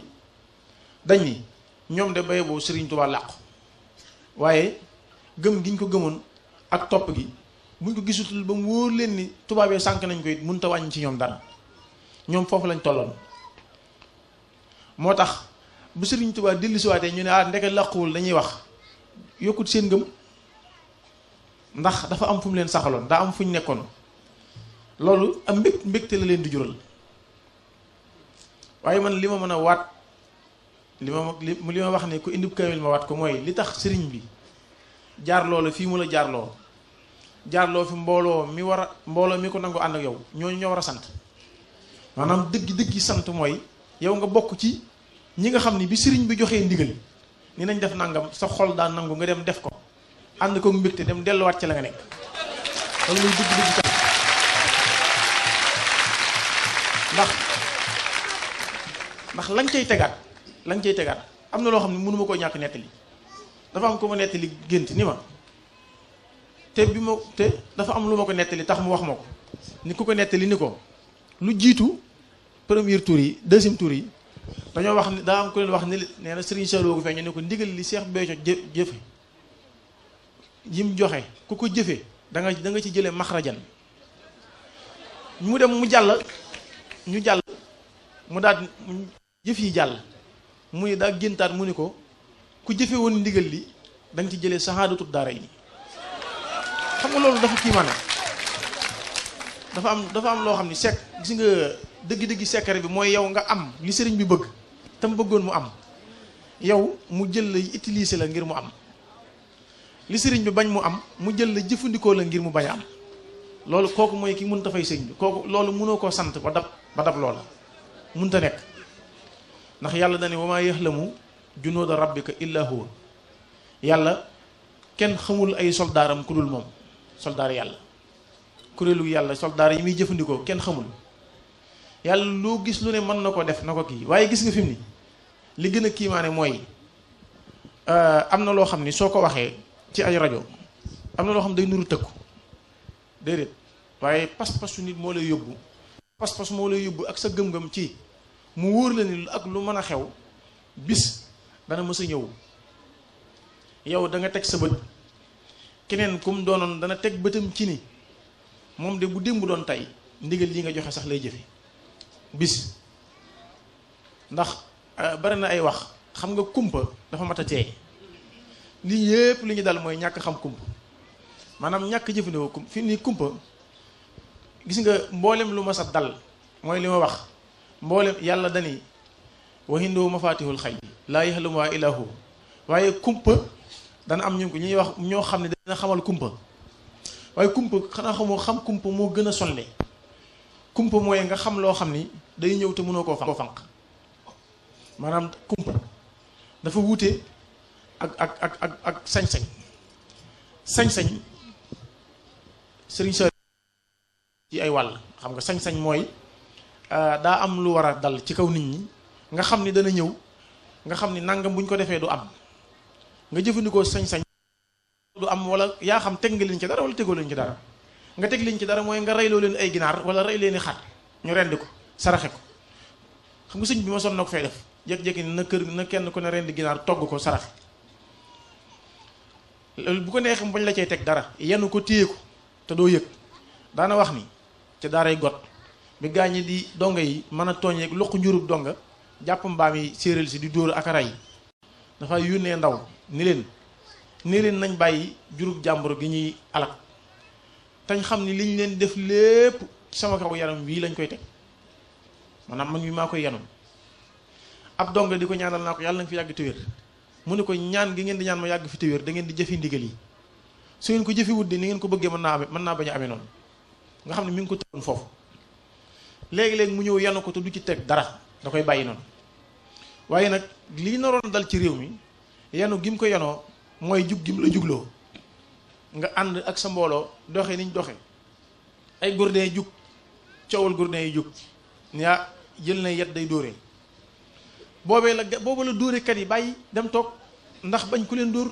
dañ ni ñoom de baye boo Sëriñ Tuubaa làqu waaye gëm giñ ko gëmoon ak topp gi buñ ko gisutul ba mu wóor leen ni tubaabee sànk nañ ko it mënut a wàññi ci ñoom dara ñoom foofu lañ tolloon. moo tax bu Sëriñ Tuubaa dellusiwaatee ñu ne ah ndeke làquwul dañuy wax yokkut seen ngëm, ndax dafa am fu mu leen saxaloon, daa am fu ñu nekkoon. loolu am mbégte la leen di jural. waaye man li ma mën a waat li ma wax ne ku indi kamil ma waat ko mooy li tax sëriñ bi jaar loola fii mu la jaarloo fi mbooloo mi ko nangu ànd ak yow ñooñu ñoo war a sant. maanaam dëgg sant mooy yow nga bokk ci ñi nga xam ni bi sëriñ bi joxee ndigal ni nañ def nangam sa xol daa nangu nga dem def ko ànd ko mbégte dem delluwaat ci la nga nekk. loolu muy dëgg sant ndax lañ cay tegaat am na loo xam ne mënu ma koo ñàkk nettali. dafa am ko ma nettali gént ni ma te dafa am lu ma ko nettali tax mu wax ma ko ni ku ko nettali ni ko lu jiitu premier tour yi deuxième tour yi dañoo wax ni daa am ku leen wax ni nee na Serigne Saliou ko feeñ ne ko ndigal li Cheikh Béthio jëfe yim joxe ku ko jëfe da nga ci jëlee maxrajan mu dem mu jàll mu daal jëf yi jàll muy daa géntaat mu ni ko ku jëfe woon ndigal li da nga ci jëlee sahaadatu daara yi. xam nga loolu dafa kiimaane dafa am loo xam ni gis nga dëgg-dëgg secret bi mooy yow nga am li sëriñ bi bëgg te mu bëggoon mu am yow mu jël la utiliser la ngir mu am li sëriñ bi bañ mu am mu jël la jëfandikoo la ngir mu bañ a am. loolu kooku mooy ki mënut a fay sëriñ bi kooku loolu mënoo koo sant ba dab loola mënut a nekk ndax yàlla dane wa maa yaxlamu junuuda rabbika illa huwa. yàlla kenn xamul ay soldaaram ku dul moom. soldaar yàlla kuréelu yàlla soldaar yi muy jëfandikoo kenn xamul. yàlla loo gis lu ne mën na ko def na ko kii waaye gis nga fi mu ni li gën a kiimaane mooy am na loo xam ni soo ko waxee ci ay rajo am na loo xam day nuru tëkku déedéet waaye pas-pasu nit moo lay yóbbu. pas-pas moo lay yóbbu ak sa gëm-gëm ci mu wóor la ni ak lu mën a xew bis dana mës a ñëw yow da nga teg sa bët keneen kum doonoon dana teg bëtam ci ni moom de bu démb doon tey ndigal li nga joxe sax lay jëfe bis. ndax bari na ay wax xam nga kumpa dafa mat a teey lii yépp li ñu dal mooy ñàkk xam kumpa maanaam ñàkk jëfandikoo kumpa fi nii kumpa gis nga mboolem lu ma sa dal mooy li ma wax mboolem yàlla dani wa indahu mafatihul xayb laa yaxlamuhaa illaa hu. waaye kumpa dana am ñu ñuy wax ñoo xam ne dana xamal kumpa waaye kumpa xanaa xamoo xam kumpa moo gën a sonle. kumpa mooy nga xam loo xam ni day ñëw te mënoo koo fanq maanaam kumpa dafa wuute ak sañ-sañ. sañ-sañ sëriñ sa ci ay wàll xam nga sañ-sañ mooy daa am lu war a dal ci kaw nit ñi nga xam ni dana ñëw nga xam ni nangam bu ñu ko defee du am nga jëfandikoo sañ-sañ du am wala yaa xam teg nga leen ci dara wala tegoo leen ci dara. nga teg leen ci dara mooy nga reyloo leen ay ginaar wala rey leen i xar ñu rendi ko saraxe ko xam nga sëñ bi ma son na ko fay def jékki-jékki na kenn ku ne rendi ginaar togg ko saraxe bu ko neexee bañ la cay teg dara yenn ko téye ko te doo yëg daana wax ni te daaray got bi gaañi di donga yi mën a tooñeeg luq njurub donga jàpp mbaam yi séeréel si di dóor ak ray dafa yónnee ndaw ni leen nañ bàyyi jurub jàmbur gi ñuy alak tañ xam ni liñ leen def lépp sama kaw yaram wii lañ koy teg maanaam man mi maa koy yanu ab donga di ko ñaanal naa ko yàlla na nga fi yàgg te wér mu ne ko ñaan gi ngeen di ñaan ma yàgg fi te wér da ngeen di jëfi ndigal yi su ngeen ko jëfi wuddi ni ngeen ko bëggee mën naa bañ a amee noonu nga xam ne mi ngi ko tëroon foofu léegi-léegi mu ñëw yanu ko te du ci teg dara da koy bàyyi noonu waaye nag lii naroon dal ci réew mi yanu gi mu ko yanoo mooy jug gim la jugloo nga ànd ak sa mbooloo doxe niñ doxe ay gourdin jug coowal gourdin yi jug yaa jël na yet day dóoree booba la dóorekat yi bàyyi dem toog ndax bañ ku leen dóor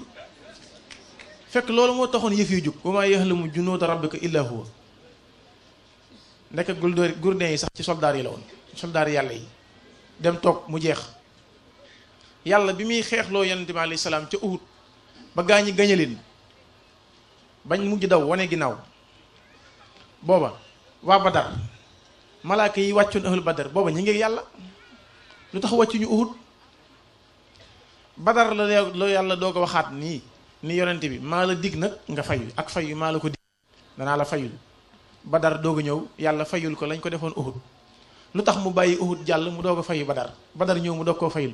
fekk loolu moo taxoon yëf yi jug wa maa yaxlamu junuuda rabbika illaa huwa nekk gourdin yi sax ci soldaar yi la woon soldaar yàlla yi dem toog mu jeex yàlla bi muy xeexloo yonent bi alayhi salaam ca Uhud ba gaa ñi gañe leen bañ mujj daw wane ginnaaw booba waa Badar malaaka yi wàccoon ahlu Badar booba ñu ngi yàlla lu tax wàccuñu Uhud Badar la yàlla doo ko waxaat nii ni yonente bi maa la dig nag nga fayu ak fayu maa la ko dig danaa la fayul. Badar doog a ñëw yàlla fayul ko lañ ko defoon Uhud lu tax mu bàyyi Uhud jàll mu doog a fayu Badar Badar ñëw mu doog koo fayul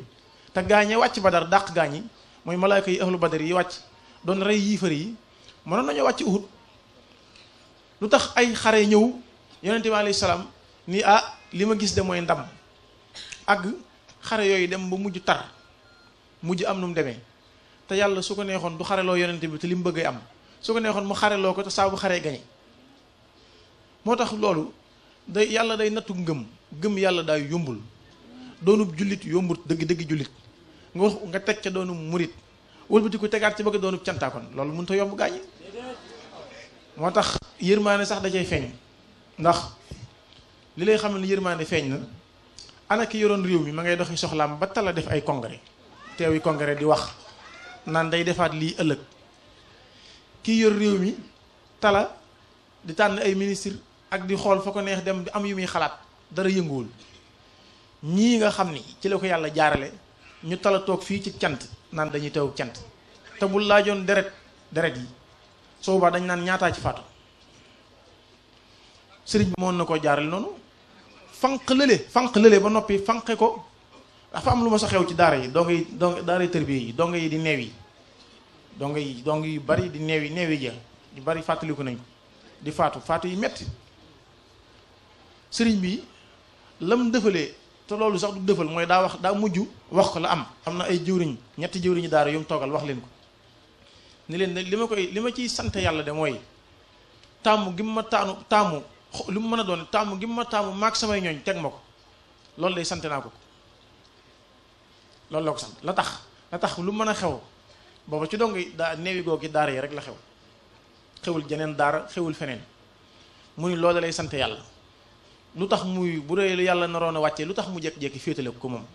te gaañe wàcc Badar dàq gaañi mooy malaaka yi ahlu Badar yi wàcc doon rey yiifar yi mënoon nañoo wàcc Uhud lu tax ay xare ñëw yonente bi alayhi salaam ni li ma gis de mooy ndam ak xare yooyu dem ba mujj tar mujj am nu mu demee te yàlla su ko neexoon du xareloo yonente bi te li mu bëggee am su ko neexoon mu xareloo ko te saa bu xaree gañe moo tax loolu day yàlla day nattu gëm yàlla daay yombul doonub jullit yombul dëgg jullit nga teg ca doonub murit wëlbati ko tegaat ci bëgg doonub cantaakoon loolu mënut a yomb gaañi moo tax yërmaane sax da cay feeñ ndax li lay xam ne yërmaane feeñ na ana ki yoroon réew mi ma ngay doxi soxlaam ba tala def ay congrès teewi congrès di wax naan day defaat lii ëllëg kii yor réew mi tala di tànn ay ministre ak di xool fa ko neex dem di am yu muy xalaat dara yënguwul ñii nga xam ni ci la ko yàlla jaarale ñu tala toog fii ci cant naan dañuy teew cant te bu laajoon deret yi soo boobaa dañ naan ñaataa ci faatu sëriñ bi moon na koo jaarale noonu fanq lële ba noppi fanqe ko dafa am lu ma sa xew ci daara yi daara yi tërbiye yi donga yi di neew yi dong yu bari di neew yi ja yu bari fàttaliku nañ ko di faatu yi metti sëriñ bi lam dëfalee te loolu sax du dëfal mooy daa mujj wax ko la am na ay ñetti jëwriñu daara yu mu toogal wax leen ko ni leen li ma ciy sant yàlla de mooy taamu gi ma taamu lu mu mën a doon taamu gi ma taamu maag samay ñooñ teg ma ko loolu day sant naa ko loolu la ko sant la tax lu mën a xew booba ci dong neewi googi daara yi rek la xewul jeneen daara xewul feneen mu ni loolu lay sant yàlla lu tax muy bu dee yàlla naroon a wàccee lu tax mu jekki-jekki féetale ko moom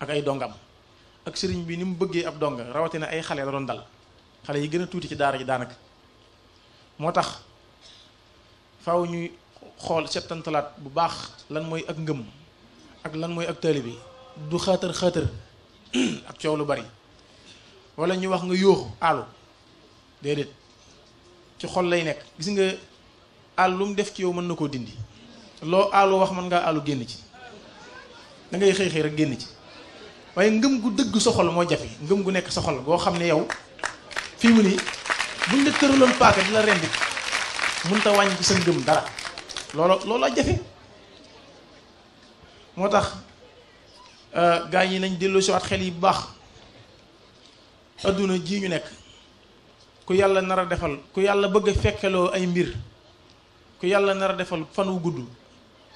ak ay dongam ak sëriñ bi ni mu bëggee ab donga rawatina ay xale la doon dal xale yi gën a tuuti ci daara ji daanaka moo tax faaw ñuy xool settantalaat bu baax lan mooy ak ngëm ak lan mooy ak taalibe bi du xaatar ak coow lu bari wala ñu wax nga yóoxu àllu déedéet ci xol lay nekk gis nga àll lu mu def ci yow mën na koo dindi loo àllu wax mën ngaa àllu génn ci da ngay xëy rek génn ci waaye ngëm gu dëgg sa xol moo jafe ngëm gu nekk sa xol boo xam ne yow fii mu ni buñ la tëraloon paaka di la rendi mënut a wàññi ci sa ngëm dara loolu a jafe moo tax gaa yi nañ delloo si waat xel yi bu baax adduna ji ñu nekk ku yàlla nar a defal ku yàlla bëgg a fekkeloo ay mbir ku yàlla nar a defal fan wu gudd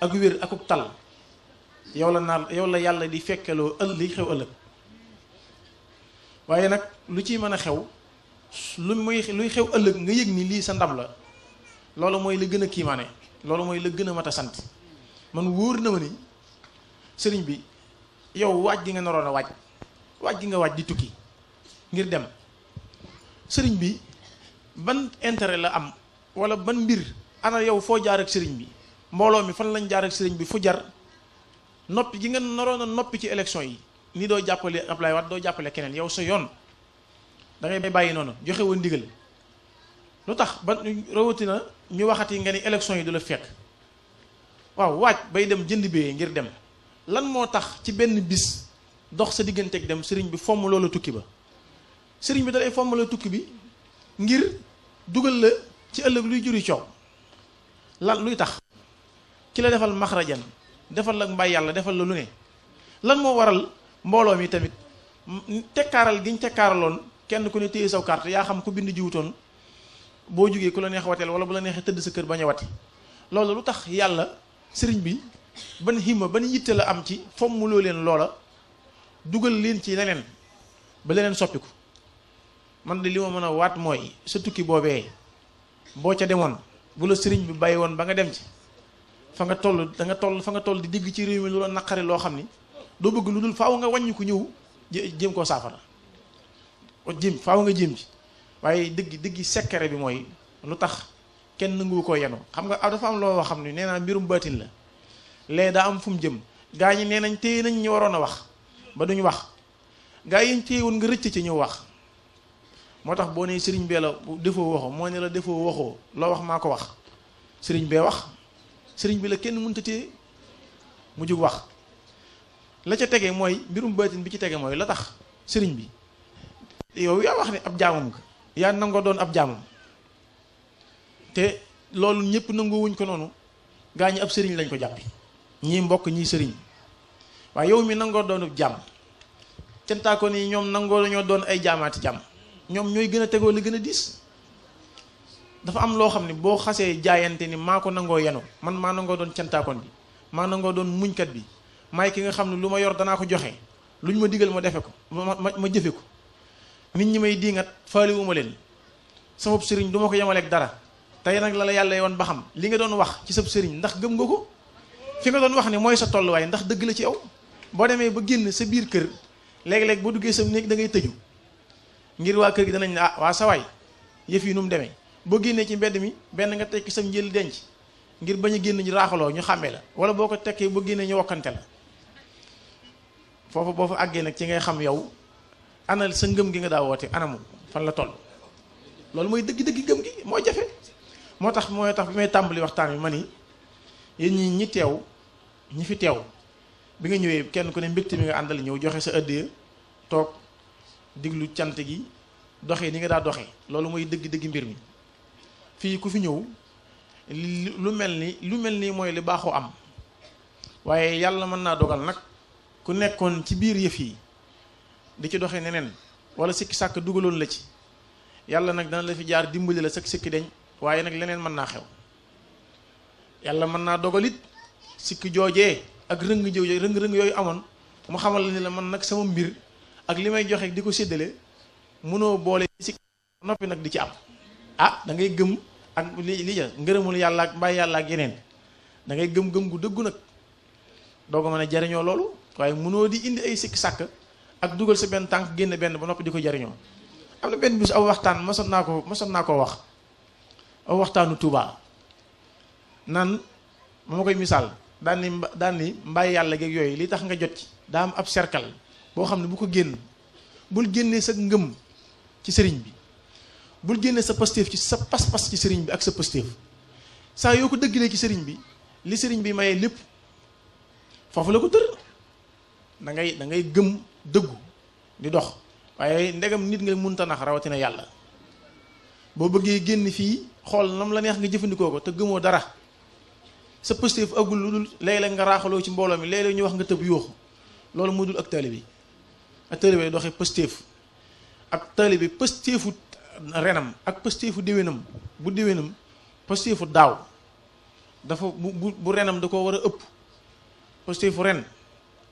ak wér akuk tal yow la yàlla di fekkeloo li xew ëllëg waaye nag lu ciy mën a xew luy xew ëllëg nga yëg ni lii sa ndam la loolu mooy la gën a kiimaane loolu mooy la gën a mat a sant man wóor na ma ni sëriñ bi yow waaj gi nga naroon a waaj gi nga waaj di tukki ngir dem sëriñ bi ban intérêt la am wala ban mbir ana yow foo jaar ak sëriñ bi mbooloo mi fan lañ jaar ak sëriñ bi fu jar noppi gi nga naroon a noppi ci élection yi ni doo jàppale Ablaye Wade doo jàppale keneen yow sa yoon da ngay bàyyi noonu joxe woon ndigal lu tax ba rawatina ñu waxati nga ni élection yi du la fekk waaw waaj bay dem jënd bee ngir dem lan moo tax ci benn bis dox sa digganteeg dem sëriñ bi fomm loola tukki ba sëriñ bi dalay fomm la tukki bi ngir dugal la ci ëllëg luy juri coow lan luy tax ki la defal maxrajan defal la mbay yàlla defal la lu ne lan moo waral mbooloo mi tamit tekkaaral giñ tekkaaraloon kenn ku ne téye saw carte yaa xam ku bind jiwutoon boo jógee ku la neex wateel wala bu la neexee tëdd sa kër bañ a wati loolu lu tax yàlla sëriñ bi ban himma ban yitte la am ci fommuloo leen loola dugal leen ci leneen ba leneen soppiku man de li ma mën a waat mooy sa tukki boobee boo ca demoon bu la sëriñ bi bàyyi woon ba nga dem ci fa nga toll di digg ci réew mi lu la naqari loo xam ni doo bëgg lu dul faaw nga wàññi ko ñëw jéem koo saafara faaw nga jéem ci waaye dëggi secret bi mooy lu tax kenn nangu koo yenu xam nga dafa am loo xam ne nee naa mbirum baatin la lee daa am fu mu jëm gaa ñi nee nañ téye nañ ñu waroon a wax ba duñu wax gaa yi ñu téyewoon nga rëcc ci ñu wax. moo tax boo nee sëriñ bee la defoo waxoo moo ne la defoo waxoo loo wax maa ko wax sëriñ bee wax sëriñ bi la kenn mënta téye mu jug wax. la ca tege mooy mbirum baatin bi ci tege mooy la tax sëriñ bi yow yaa wax ne ab jaamam nga yaa nangoo doon ab jaamam te loolu ñëpp nangoo wuñ ko noonu gaa ñi ab sëriñ lañ ko jàppi ñii mbokk ñii sëriñ waaye yow mi nangoo doon ab jaam cantaako ni ñoom nangoo lañoo doon ay jaamaati jaam ñoom ñooy gën a tegoo li gën a diis. dafa am loo xam ne boo xasee jaayante ni maa ko nangoo yenu man maa nangoo doon cantaakoon bi maa nangoo doon muñkat bi maay ki nga xam ne lu ma yor danaa ko joxe lu ñu ma digal ma defe ko ma jëfe ko nit ñi may diingat faaliwuma leen sama sëriñ du ma ko yemaleeg dara tey nag la yàlla yoon ba xam li nga doon wax ci sab sëriñ ndax gëm nga ko fi nga doon wax ne mooy sa tolluwaay ndax dëgg la ci yow. boo demee ba génn sa biir kër léeg-léeg boo duggee sa néeg da ngay tëju ngir waa kër gi danañ ne waa sawaay yëf yi nu mu demee boo génnee ci mbedd mi benn nga tekki sam njël denc ngir bañ a génn ñu raaxaloo ñu xàmmee la wala boo ko tekkee boo génnee ñu wokkante la foofu boo fa àggee nag ci ngay xam yow ana sa ngëm gi nga daa woote anamu fan la toll. loolu mooy dëgg-dëgg gëm gi moo jafe moo tax bi may tàmbali waxtaan wi ma ni yéen ñi teew ñi fi teew bi nga ñëwee kenn ku ne mbégte mi nga àndal ñëw joxe sa ëddee toog diglu cant gi doxee ni nga daa doxee loolu mooy dëgg-dëgg mbir mi. fii ku fi ñëw lu mel ni mooy li baaxoo am waaye yàlla mën naa dogal nag ku nekkoon ci biir yëf yi di ci doxee neneen wala sikki sàkk dugaloon la ci yàlla nag dana la fi jaar dimbali la sak sikki deñ waaye nag leneen mën naa xew. yàlla mën naa dogal it sikki joojee ak rëng-rëng yooyu amoon mu xamal la ni la man nag sama mbir ak li may joxe di ko séddale mënoo boole sikki noppi nag di ci am da ngay gëm ak li ja ngërëmul yàlla ak mbay yàlla ak yeneen da ngay gëm-gëm gu dëggu nag doo ko mën a jariñoo loolu waaye mënoo di indi ay sikki sàkk ak dugal sa benn tànk génn benn ba noppi di ko jariñoo. am na benn bis aw waxtaan mosoon naa ko wax aw waxtaanu Tuubaa nan ma koy misaal daan ni mbay yàlla geeg yooyu li tax nga jot ci daa am ab cercle boo xam ne bu ko bul génnee sa ngëm ci sëriñ bi bul génne sa pastéef ci sa pas-pas ci sëriñ bi ak sa pastéef saa yoo ko dëggalee ci sëriñ bi li sëriñ bi mayee lépp foofu la ko tër da ngay gëm dëggu di dox waaye ndegam nit nga munta nax rawatina yàlla boo bëggee génn fii xool nam la neex nga jëfandikoo ko te gëmoo dara sa pastéef agul lu dul léeg-léeg nga raaxaloo ci mbooloo mi léeg-léeg ñu wax nga tëb yuuxu loolu mu dul ak taalibe ak taalibe doxee pastéef ak taalibe pastéefu renam ak pastéefu déwénam bu déwénam pastéefu daaw dafa bu renam da ko war a ëpp pastéefu ren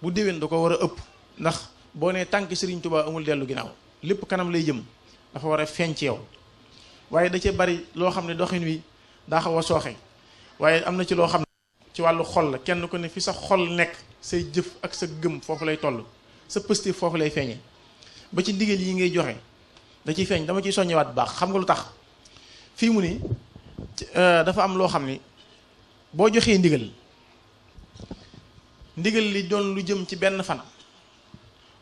bu déwén da ko war a ëpp ndax boo nee tànk Sëriñ Tuubaa amul dellu ginnaaw lépp kanam lay jëm dafa war a feeñ ci yow waaye da cee bari loo xam ne doxin wi daa xaw a sooxe waaye am na ci loo xam ne ci wàllu xol la kenn ko ne fi sa xol nekk say jëf ak sa gëm foofu lay toll sa pastéef foofu lay feeñee ba ci ndigal yi ngay joxe da ciy feeñ dama ciy soññewaat bu baax xam nga lu tax fii mu ni dafa am loo xam ni boo joxee ndigal li doon lu jëm ci benn fan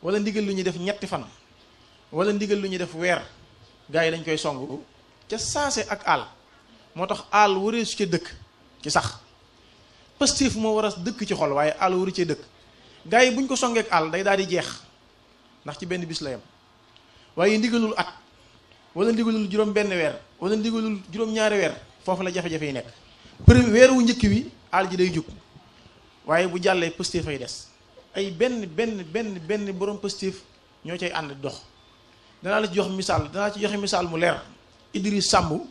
wala ndigal lu ñuy def ñetti fan wala ndigal lu ñuy def weer gars yi dañ koy song ca saase ak àll moo tax àll waree su ca dëkk ci sax pastéef moo war a dëkk ci xol waaye àll waru cee dëkk gars yi buñ ko songee ak àll day daal di jeex ndax ci benn bis la yem waaye ndigalul at wala ndigalul juróom benn weer wala ndigalul juróom ñaari weer foofu la jafe-jafe yi nekk premier weer wu njëkk wi àll ji day jug waaye bu jàllee pastéef ay des ay benn borom pastéef ñoo cay ànd dox danaa la ci jox misaal danaa ci joxe misaal mu leer Idriss Samb bu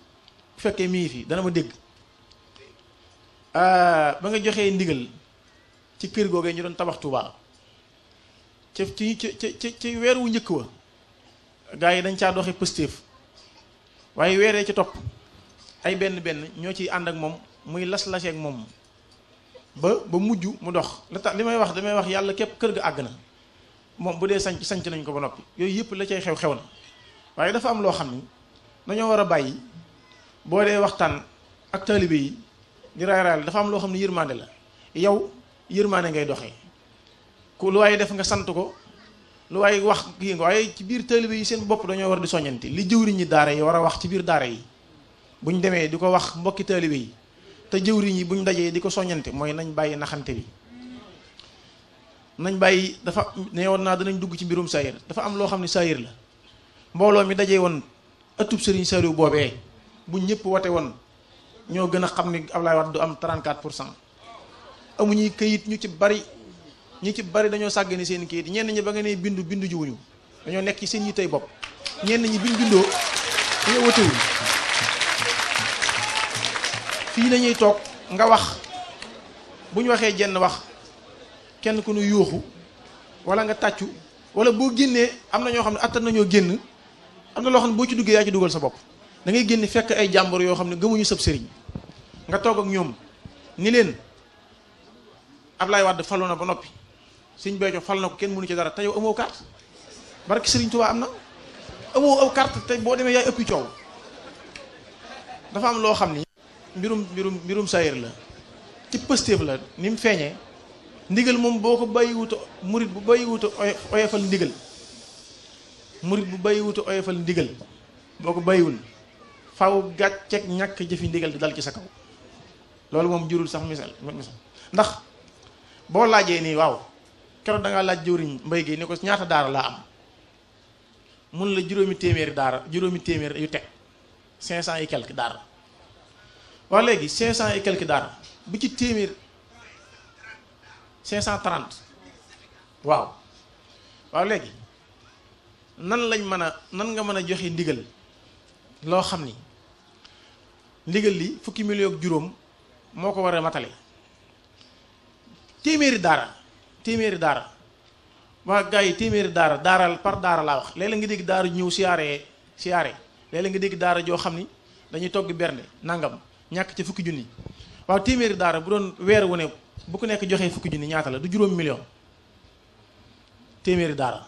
fekkee mi ngi fi dana ma dégg ba nga joxee ndigal ci kër googee ñu doon tabax Touba ci weer wu njëkk wa gaa yi dañ caa doxe pastéef waaye weeree ci topp ay benn ñoo ciy ànd ak moom muy las-lasee ak moom ba mujj mu dox la tax damay wax yàlla képp kër ga àgg na moom bu dee sanc nañ ko ba noppi yooyu yëpp la cay xew na waaye dafa am loo xam ni dañoo war a bàyyi boo dee waxtaan ak taalibe yi di raay dafa am loo xam ne yërmande la yow yërmande ngay doxee ku lu waaye def nga sant ko lu waaye wax kii nga waaye ci biir taalibe yi seen bopp dañoo war di soññante li jëwriñ ñi daara yi war a wax ci biir daara yi buñ demee di ko wax mbokki taalibe yi te jëwriñ yi buñ dajee di ko soññante mooy nañ bàyyi naxante bi nañ bàyyi. dafa neewoon naa danañ dugg ci mbirum saayir, dafa am loo xam ne saayir la. mbooloo mi dajee woon ëttub Serigne Saliou boobee bu ñëpp wate woon ñoo gën a xam ni Ablaye Wade du am 34%. amuñuy këyit ñu ci bari dañoo sàggane seen këyit ñenn ñi ba nga ne bindu jiwuñu dañoo nekk ci seen yittey bopp. ñenn ñi biñ bindoo dañoo watewuñ fii lañuy toog nga wax bu ñu waxee jenn wax kenn ku nu yuuxu wala nga tàccu wala boo génnee am na ñoo xam ne attan nañoo génn. am na loo xam ne boo ci duggee yaa ci dugal sa bopp da ngay génn fekk ay jàmbur yoo xam ne gëmuñu sab sëriñ nga toog ak ñoom ni leen Ablaye Wade falu na ba noppi Sëriñ Béthio fal na ko kenn mënu ci dara te yow amoo carte barki Sëriñ Tuubaa am na amoo aw carte te boo demee yaay ëppi coow. dafa am loo xam ni mbirum saayir la ci pëstéef la ni mu feeñee ndigal moom boo ko bàyyiwuta murit bu bàyyiwuta oyofal ndigal murit bu bàyyiwuta oyofal ndigal boo ko bàyyiwul faw gàcceeg ñàkk jëfi ndigal di dal ci sa kaw. loolu moom jurul sax misal ndax boo laajee nii waaw keroog da ngaa laaj jëwriñ mbay gi ni ko ñaata daara laa am mun la juróomi téeméer yu teg 500 et quelque daara. waaw léegi 500 et quelque daara bi ci téeméer 530 waaw léegi nan nga mën a joxe ndigal loo xam ni ndigal li fukki million ak juróom moo ko war a matale téeméeri daara waa gars yi téeméeri daara par daara laa wax léeg-léeg nga dégg daara ñëw siyaare léeg-léeg nga dégg daara joo xam ni dañuy togg bernde nangam ñàkk ca fukki junni. waaw téeméeri daara bu doon weer wu ne bu ko nekk joxee fukki junni ñaata la du juróom million. téeméeri daara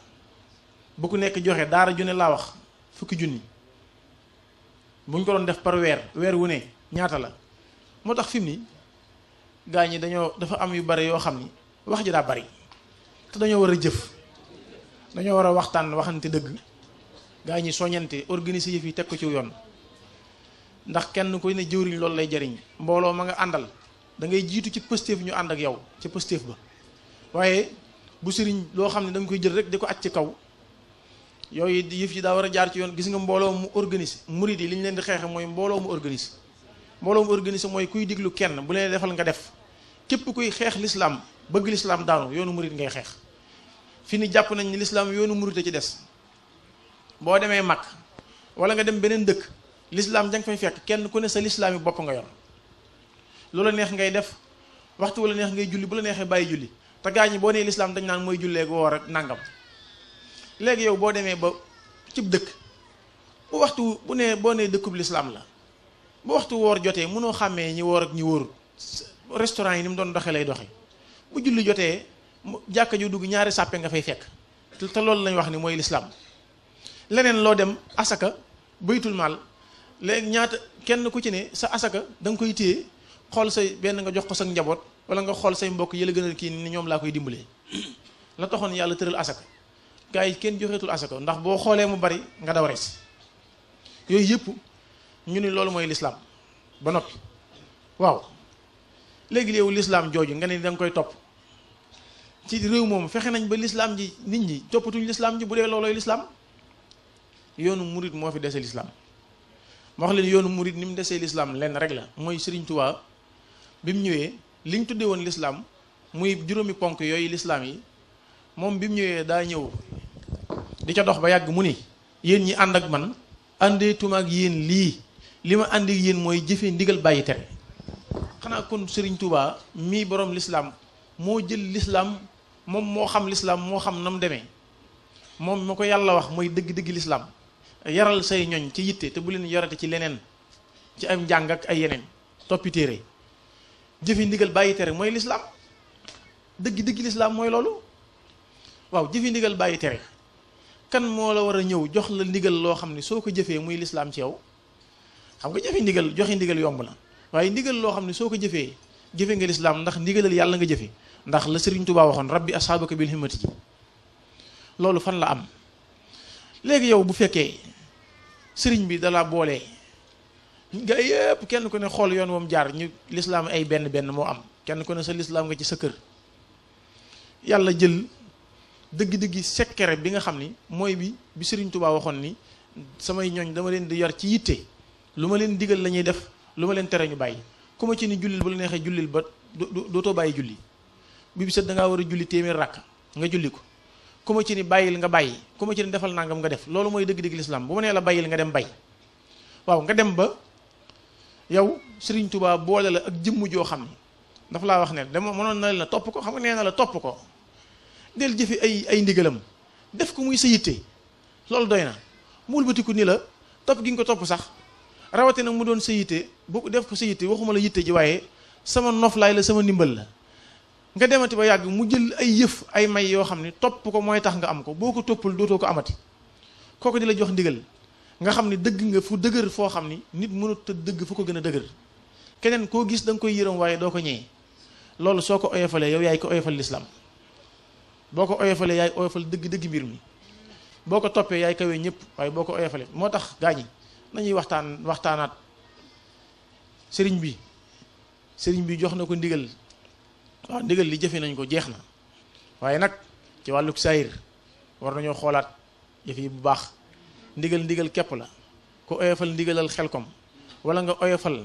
bu ko nekk joxe daara ju ne laa wax fukki junni buñ ko doon def par weer wu ne ñaata la. moo tax fi mu ni gaa ñi dafa am yu bari yoo xam ni wax ji daa bari te dañoo war a jëf dañoo war a waxante dëgg gaa ñi soññante organiser yëf yi teg ko ci yoon. ndax kenn ku ne jëwriñ loolu lay jariñ mbooloo ma nga àndal da ngay jiitu ci pëstéef ñu ànd ak yow ci pëstéef ba waaye bu sëriñ loo xam ne da nga koy jël rek di ko aj ci kaw yooyu yëf yi daa war a jaar ci yoon. gis nga mbooloo mu organise murid yi li ñu leen di xeexe mooy mbooloo mu organise mooy kuy diglu kenn bu leen defal nga def képp kuy xeex lislaam bëgg lislaam daanu yoonu murid ngay xeex. fi ni jàpp nañ ni lislaam yoonu murid ci des boo demee mag wala nga dem beneen dëkk lislaam jang fay fekk kenn ku ne sa lislaam yi bopp nga yor loola neex ngay def waxtu wala neex ngay julli bu la neexee bàyyi julli te gaa ñi boo nee lislaam dañ naan mooy jullee gu woor ak nangam. léegi yow boo demee ba cib dëkk bu waxtu boo nee dëkkub lislaam la bu waxtu woor jotee mënoo xàmmee ñi woor ak ñi wóorut. restaurant yi ni mu doon doxee lay doxe bu julli jotee jàkka ju dugg ñaari sàppe nga fay fekk te loolu lañ wax ni mooy lislaam. leneen loo dem asaka baytul maal léegi ñaata kenn ku ci ne sa asaka da nga koy téye xool say benn nga jox ko sa njaboot wala nga xool say mbokk yëla gën a kii ni ñoom laa koy dimbalee la taxoon yàlla tëral asaka gaa yi kenn joxeetul asaka ndax boo xoolee mu bari nga daw res yooyu yëpp ñu ni loolu mooy lislaam ba noppi. waaw léegi yow lislaam jooju nga ne da nga koy topp ci réew moomu fexe nañ ba lislaam ji nit ñi toppatuñ lislaam ji bu dee loolooy lislaam. yoonu murit moo fi dese lislaam ma wax leen yoonu murit ni mu desee lislaam lenn rek la mooy Sëriñ Tuubaa bi mu ñëwee liñ tuddee woon lislaam muy juróomi ponk yooyu lislaam yi moom bi mu ñëwee daa ñëw di ca dox ba yàgg mu ni yéen ñi ànd ak man àndeetuma ak yéen li ma ànd ak yéen mooy jëfee ndigal bàyyi tere. xanaa kon Sëriñ Tuubaa mii boroom lislaam moo jël lislaam moom moo xam lislaam moo xam na mu demee moom ma ko yàlla wax mooy dëgg-dëgg lislaam yaral say ñoñ ci yitte te bu leen yorate ci leneen ci ay njàng ak ay yeneen toppi téere jëfi ndigal bàyyi tere mooy lislaam dëgg lislaam mooy loolu. waaw jëfi ndigal bàyyi tere kan moo la war a ñëw jox la ndigal loo xam ne soo ko jëfee muy lislaam ci yow xam nga jëfi ndigal joxe ndigal yomb na waaye ndigal loo xam ne soo ko jëfee jëfe nga lislaam ndax ndigalal yàlla nga jëfe ndax la Sëriñ Tuubaa waxoon rabbi ashaabaka bil himmati ji loolu fan la am. léegi yow bu fekkee sëriñ bi dala boole nga yëpp kenn ku ne xool yoon moom jaar ñu lislaam ay benn benn moo am kenn ku ne sa lislaam nga ci sa kër, yàlla jël dëgg-dëggi secret bi nga xam ni mooy bi Sëriñ Tuubaa waxoon ni samay ñooñ dama leen di yar ci yitte, lu ma leen digal la ñuy def, lu ma leen tere ñu bàyyi. ku ma ci ni jullil bu la neexee jullil ba dootoo bàyyi julli, bi set da ngaa war a julli téeméer rakk nga julli ko. ku ma ci ni bàyyil nga bàyyi, ku ma ci ni defal nangam nga def. loolu mooy dëgg-dëgg lislaam. bu ma nee la bàyyil nga dem bay, waaw nga dem ba yow Sëriñ Tuubaa boole la ak jëmm joo xam ni dafa laa wax ne dama mënoon na la topp ko, xam nga nee na la topp ko del jëfe ay ndigalam, def ko muy sa yitte, loolu doy na. mu wëlbatiku ni la topp gi nga ko topp sax rawatina mu doon sa yitte, bu def ko sa yitte waxuma la yitte ji waaye sama noflaay la, sama ndimbal la. nga demati ba yàgg mu jël ay yëf ay may yoo xam ne topp ko mooy tax nga am ko, boo ko toppul dootoo ko amati. kooku di la jox ndigal nga xam ne dëgg nga fu dëgër foo xam ni nit mënut a dëgg fu ko gën a dëgër. keneen koo gis da nga koy yërëm waaye doo ko ñëwee. loolu soo ko oyofalee yow yaay ko oyofal lislaam. boo ko oyofalee yaay oyofal dëgg-dëgg mbir mi. boo ko toppee yaay kawee ñëpp waaye boo ko oyofalee. moo tax gaañi nañuy waxtaanaat sëriñ bi jox na ko ndigal. waaw ndigal li jëfe nañ ko jeex na, waaye nag ci wàlluk saayir war nañoo xoolaat jëf yi bu baax. ndigal képp la. ku oyofal ndigalal Xelkom wala nga oyofal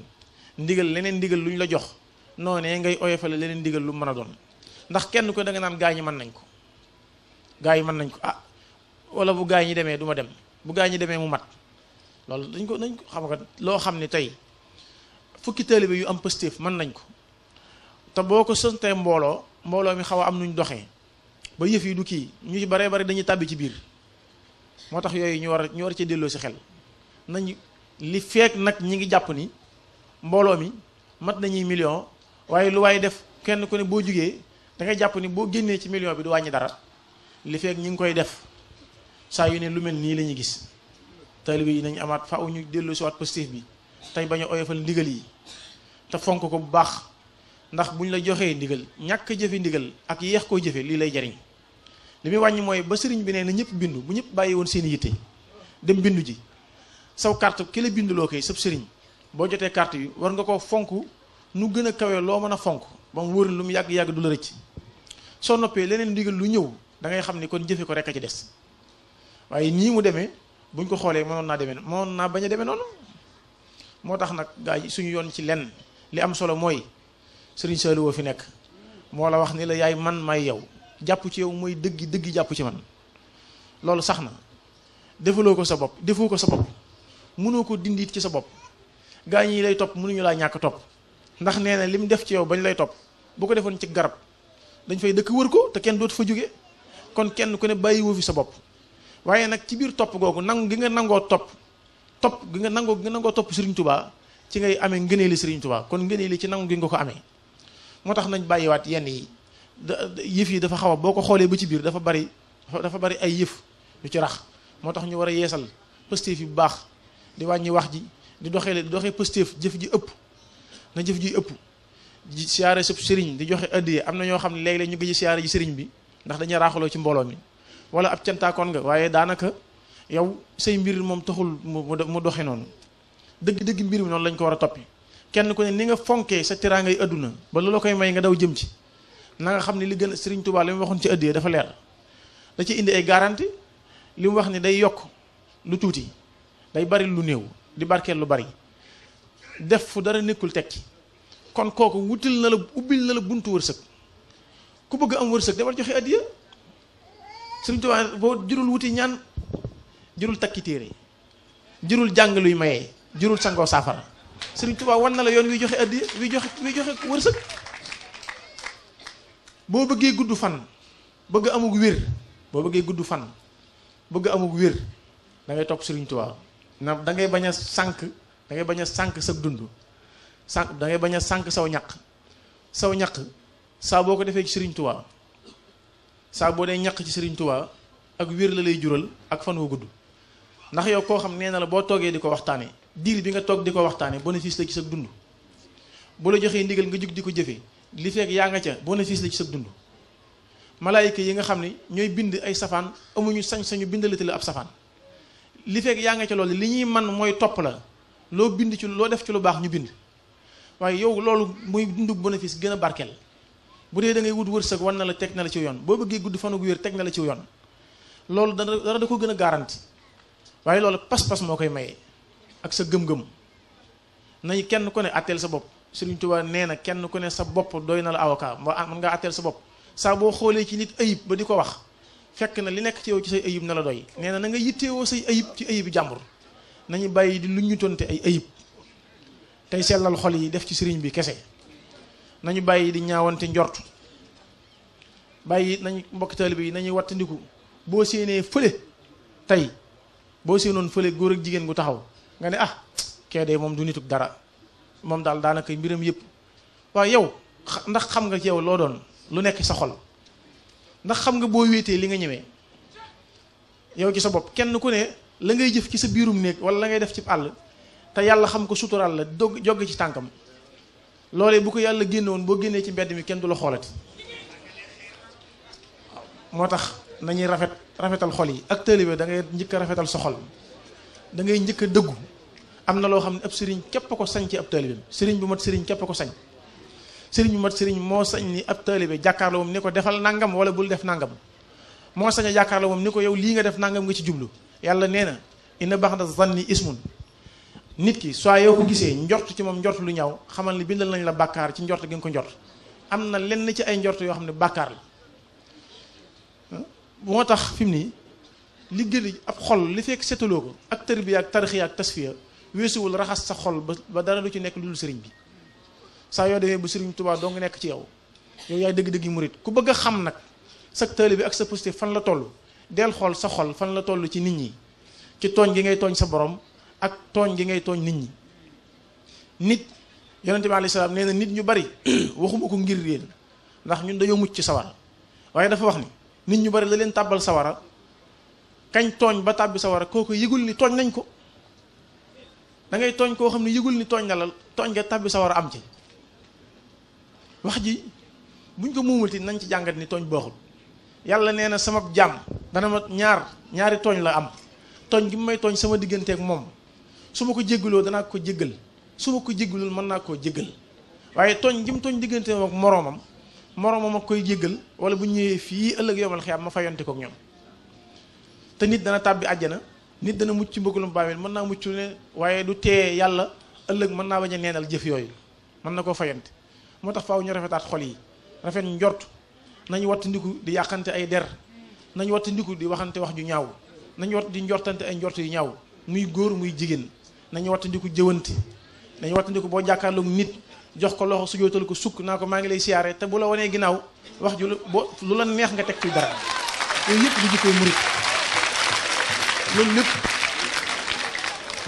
ndigal leneen ndigal lu ñu la jox noonee ngay oyofale leneen ndigal lu mën a doon. ndax kenn ko da nga naan gaa ñi mën nañ ko, gaa yi mën nañ ko wala bu gaa ñi demee du ma dem, bu gaa ñi demee mu mat. loolu dañ ko xam nga loo xam ne tey fukki taalibe yu am pëstéef mën nañ ko, te boo ko sëntee mbooloo mi xaw a am nuñ doxee ba yëf yi du kii, ñu ci baree bari dañuy tàbbi ci biir. moo tax yooyu ñu war ci delloo si xel nañ li feek nag ñi ngi jàpp ni mbooloo mi mat nañuy million, waaye lu waaye def kenn ku ne boo jugee da ngay jàpp ni boo génnee ci million bi du wàññi dara. li feek ñi ngi koy def saa yu ne lu mel nii la ñuy gis. taalibe yi nañ amaat faaw ñu delloo si waat positif bi tey bañ a oyofal ndigal yi te fonk ko bu baax. ndax buñ la joxee ndigal ñàkk jëfe ndigal ak yéex koo jëfe lii lay jariñ. li muy wàññi mooy ba sëriñ bi nee na ñëpp bindu, bu ñëpp bàyyi woon seen yitte dem bindu ji saw carte ki la binduloo koy sab sëriñ boo jotee carte yi war nga koo fonk nu gën a kawe loo mën a fonk ba mu wóor lu mu yàgg-yàgg du la rëcc. soo noppee leneen ndigal lu ñëw da ngay xam ni kon jëfe ko rek a ci des. waaye nii mu demee buñ ko xoolee mënoon naa bañ a demee noonu. moo tax nag gaa yi suñu yoon ci lenn li am solo mooy Sëriñ Saliou fi nekk moo la wax ni la yaay man may yow, jàpp ci yow mooy dëgg jàpp ci man. loolu sax na defaloo ko sa bopp, defoo ko sa bopp, mënoo ko dindiit ci sa bopp. gaa ñi lay topp mënuñu laa ñàkk topp, ndax nee na lim def ci yow bañ lay topp bu ko defoon ci garab dañ fay dëkk wër ko te kenn dootu fa jóge. kon kenn ku ne bàyyiwoo fi sa bopp. waaye nag ci biir topp googu nangu gi nga nangoo topp gi nga nangoo topp Serigne Touba ci ngay amee ngëneeli Serigne Touba. kon ngëneeli ci nangu gi nga ko amee. moo tax nañ bàyyiwaat yenn yi yëf yi dafa xaw a boo ko xoolee ba ci biir dafa bari ay yëf yu ci rax. moo tax ñu war a yeesal pëstéef yi bu baax di wàññi wax ji di doxee pëstéef jëf ji ëpp na jëf ji ëpp. di siyaare sëb sëriñ di joxe addiye am na ñoo xam ne léeg-léeg ñu ngi siyaare ji sëriñ bi ndax dañuy raaxaloo ci mbooloo mi wala ab cantaakoon nga waaye daanaka yow say mbir moom taxul mu doxe noonu. dëgg mbir mi noonu lañ ko war a toppi. kenn ku ne ni nga fonkee sa teraangay adduna ba lu la koy may nga daw jëm ci na nga xam ne li gën a Sëriñ Tuubaa li mu waxoon ci addiye dafa leer. da ci indi ay garanti li mu wax ni day yokk lu tuuti day bari lu néew di barkeel lu bari def fu dara nekkul tekki. kon kooku ubbil na la buntu wërsëg ku bëgg am wërsëg demal joxe addiya. Sëriñ Tuubaa boo jurul wuti ñaan, jurul takki téere, jurul jàng luy mayee, jurul sangoo saafara. Sëriñ Tuubaa wan na la yoon wi joxe addiya wi joxe wërsëg. boo bëggee gudd fan bëgg amug wér da ngay topp Sëriñ Tuubaa. da ngay bañ a sànk sa dund. da ngay bañ a sànk saw ñaq saa boo ko defee ci Sëriñ Tuubaa saa boo dee ñaq ci Sëriñ Tuubaa ak wér la lay jural ak fan wu gudd. ndax yow koo xam nee na la boo toogee di ko waxtaane diir bi nga toog di ko waxtaane bénéfice la ci sa dund. bu la joxee ndigal nga jug di ko jëfee li fekk yaa nga ca bénéfice la ci sa dund. malaayika yi nga xam ne ñooy bind ay safaan amuñu sañ-sañu bindalati la ab safaan li fekk yaa nga ci loolu li ñuy man mooy topp la loo bind ci loo def ci lu baax ñu bind waaye yow loolu muy dundu bénéfice gën a barkeel bu dee da ngay wut wërsëg wan na la teg na la ci yoon boo bëggee gudd fan gu wér teg na la ci yoon loolu dara da ko gën a garanti waaye loolu pas-pas moo koy maye ak sa gëm-gëm nañ kenn ku ne atteel sa bopp Sëriñ Tuubaa nee na kenn ku ne sa bopp doy na la avocat mën ngaa atteel sa bopp saa boo xoolee ci nit ayib ba di ko wax fekk na li nekk ci yow ci say ayib na la doy nee na nga yitteewoo say ayib ci ayibi jàmbur nañu bàyyi di lu ñu tonte ay ayib tey sellal xol yi def ci sëriñ bi kese nañu bàyyi di ñaawante njort bàyyi nañu mbokk taalibe yi nañuy wattandiku boo séenee fële tey boo séenoon fële góor ak jigéen gu taxaw nga ne ah kee de moom du nituk dara moom daal daanaka mbiram yëpp waaye yow ndax xam nga ci yow loo doon lu nekk sa xol ndax xam nga boo wéetee li nga ñëwee yow ci sa bopp kenn ku ne la ngay jëf ci sa biirum néeg wala la ngay def ci àll te yàlla xam ko sutural la jogg ci tànkam loolee bu ko yàlla génne woon boo génnee ci mbedd mi kenn du la xoolati moo tax nañuy rafetal xol yi ak taalibe da ngay njëkk a rafetal sa xol da ngay njëkk a dëggu am na loo xam ne ab sëriñ képp ko sañ ci ab taalibe sëriñ bu mat sëriñ képp ko sañ sëriñ bu mat sëriñ moo sañ ni ab taalibe jàkkaarloo moom ni ko defal nangam wala bul def nangam moo sañ a jàkkaarloo moom ni ko yow lii nga def nangam nga ci jublu yàlla nee na inna ba'da zanni ismun nit ki soit yow ko gisee njort ci moom njort lu ñaaw xamal ni bindal nañ la bàkkaar ci njort gi nga ko njort am na lenn ci ay njort yoo xam ne bàkkaar la moo tax fi mu nii li gën ab xol li fekk setaloo ko ak tarbiya ak tarxiya ak tasfiya weesuwul raxas sa xol ba dara du ci nekk lu dul sëriñ bi saa yoo demee bu sëriñ Tuubaa doo nga nekk ci yow yaay dëgg-dëgg murit ku bëgg a xam nag sa taalibe bi ak sa posté fan la toll del xool sa xol fan la toll ci nit ñi ci tooñ gi ngay tooñ sa borom ak tooñ gi ngay tooñ nit ñi nit yonente bi alayhi salaam nee na nit ñu bari waxuma ko ngir réen ndax ñun dañoo mucc ci sawara waaye dafa wax ni nit ñu bari la leen tàbbal sawara kañ tooñ ba tàbbi sawara kooku yëgul ni tooñ nañ ko da ngay tooñ koo xam ne yëgul ni tooñ na la tooñ nga tàbbi sawara am ci wax ji buñ ko muumulti nañ ci jàngat ni tooñ baaxul yàlla nee na sama jaam dana ma ñaari tooñ la am tooñ gi may tooñ sama digganteek moom su ma ko jéggaloo danaa ko jéggal su ma ko jéggalul mën naa koo jéggal waaye tooñ gi mu tooñ diggante moom ak moroomam ak koy jéggal wala bu ñëwee fii ëllëg yomal xiyaam ma fayonte kook ñoom te nit dana tàbbi àjjana nit dana mucc ci mbëggalum bàmmeel mën naa mucc ne waaye du tee yàlla ëllëg mën naa bañ a neenal jëf yooyu mën na koo fayante moo tax faaw ñu rafetaat xol yi rafet njort nañu wattandiku di yàqante ay der nañu wattandiku di waxante wax ju ñaaw nañu wat di njortante ay njort yu ñaaw muy góor muy jigéen nañu wattandiku jëwanti nañu wattandiku boo jàkkaarloog nit jox ko loxo sujootal ko sukk naa ko maa ngi lay siyaare te bu la wanee ginnaaw wax ju lu la neex nga teg ci dara yooyu yëpp di jikkoy murit loolu lépp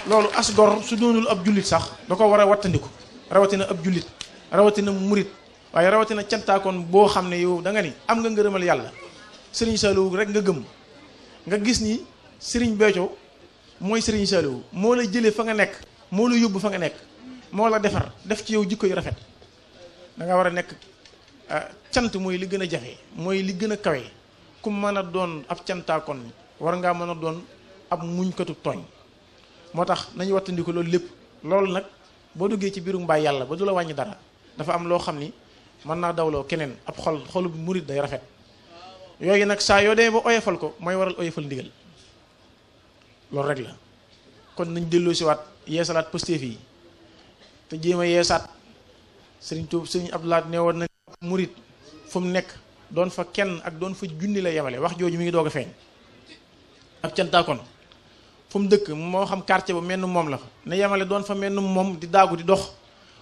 loolu as gor su doonul ab jullit sax da ko war a wattandiku rawatina ab jullit rawatina murit waaye rawatina cantaakoon boo xam ne yow da nga ni am nga ngërëmal yàlla Serigne Saliou rek nga gëm nga gis ni Serigne Béthio mooy Serigne Saliou moo la jëlee fa nga nekk moo la yóbbu fa nga nekk moo la defar def ci yow jikko yu rafet da nga war a nekk cant mooy li gën a jafe mooy li gën a kawe ku mën a doon ab cantaakoon war ngaa mën a doon ab muñkatu tooñ moo tax nañu wattandiku loolu lépp loolu nag boo duggee ci biiru mbaay yàlla ba du la wàññi dara dafa am loo xam ni mën naa dawloo keneen ab xolu murit day rafet yooyu nag saa yoo demee ba oyofal ko mooy waral oyofal ndigal loolu rek la kon nañ delloo si waat yeesalaat postéef yi te jéem a yeesaat sëriñ Tuubaa sëriñ Abdoulaye nee woon na murit fu mu nekk doon fa kenn ak doon fa junni la yemale wax jooju mi ngi doog a feeñ ab cantaakoon fu mu dëkk moo xam quartier ba menn moom la fa ne yemale doon fa menn moom di daagu di dox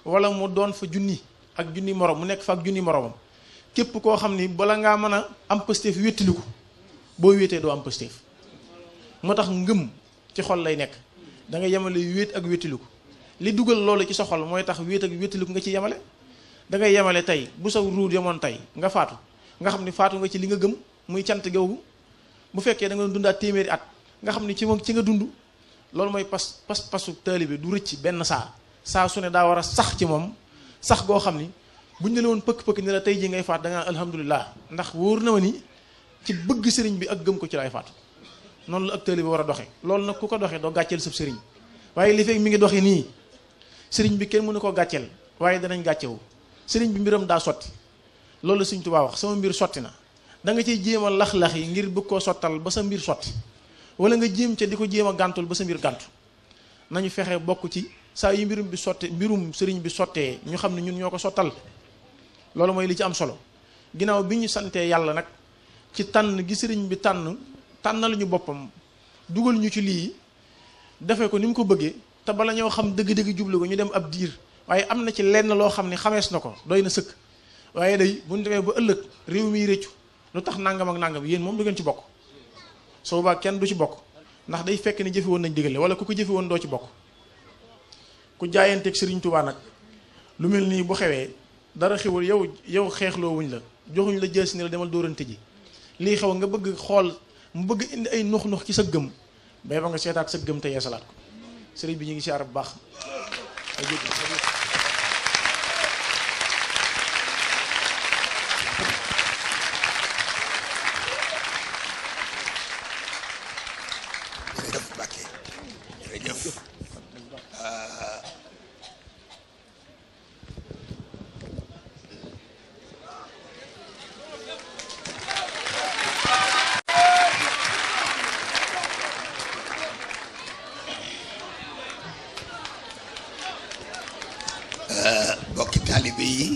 wala mu doon fa junni ak junni morom mu nekk fa ak junni moromam képp koo xam ni bala ngaa mën a am pëstéef wéttiliku boo wéetee doo am pëstéef moo tax ngëm ci xol lay nekk da nga yemale wéet ak wéttiliku li dugal loolu ci sa xol mooy tax wéet ak wéttiliku nga ci yemale da ngay yemale tey bu sa ruut yemoon tey nga faatu nga xam ni faatu nga ci li nga gëm muy cant googu bu fekkee da nga doon dundaat téeméeri at nga xam ni ci nga dund loolu mooy pasu taalibe du rëcc benn saa su ne daa war a sax ci moom sax goo xam ni buñ ne la woon pëkk-pëkk ne la tey ji ngay faat da ngaa alhamdulilah ndax wóor na ma ni ci bëgg sëriñ bi ak gëm ko ci lay faatu. noonu la ak taalibe bi war a doxe loolu nag ku ko doxee doo gàcceel sab sëriñ waaye li fekk mi ngi doxee nii sëriñ bi kenn mënu koo gàcceel waaye danañ gàccewu sëriñ bi mbiram daa sotti loolu la Sëriñ Tuubaa wax sama mbir sotti na da nga ciy jéem a lax-lax yi ngir bëgg koo sottal ba sa mbir sotti wala nga jéem ca di ko jéem a gàntul ba sa mbir gàntu nañu fexe bokk ci saa yu mbirum sëriñ bi sottee ñu xam ne ñun ñoo ko sottal loolu mooy li ci am solo ginnaaw bi ñu santee yàlla nag ci tànn gi sëriñ bi tànnal ñu boppam dugal ñu ci lii defee ko ni mu ko bëggee te bala ñoo xam dëgg-dëgg jublu ko ñu dem ab diir waaye am na ci lenn loo xam ne xamees na ko doy na sëkk waaye day bu ñu demee ba ëllëg réew mi rëccu lu tax nangam ak nangam yéen moom du ngeen ci bokk soo boobaa kenn du ci bokk ndax day fekk ni jëfe woon nañ digale wala ku ko jëfe woon doo ci bokk ku jaayanteeg Sëriñ Tuubaa nag lu mel nii bu xewee dara xewul yow xeexloo wuñ la joxuñ la jël si ne la demal dóorante ji lii xew nga bëgg xool mu bëgg indi ay nux ci sa gëm bay ba nga seetaat sa gëm te yeesalaat ko sëriñ bi ñu ngi siyaar bu baax jërëjëf Mbacke jërëjëf bokki taalibe yi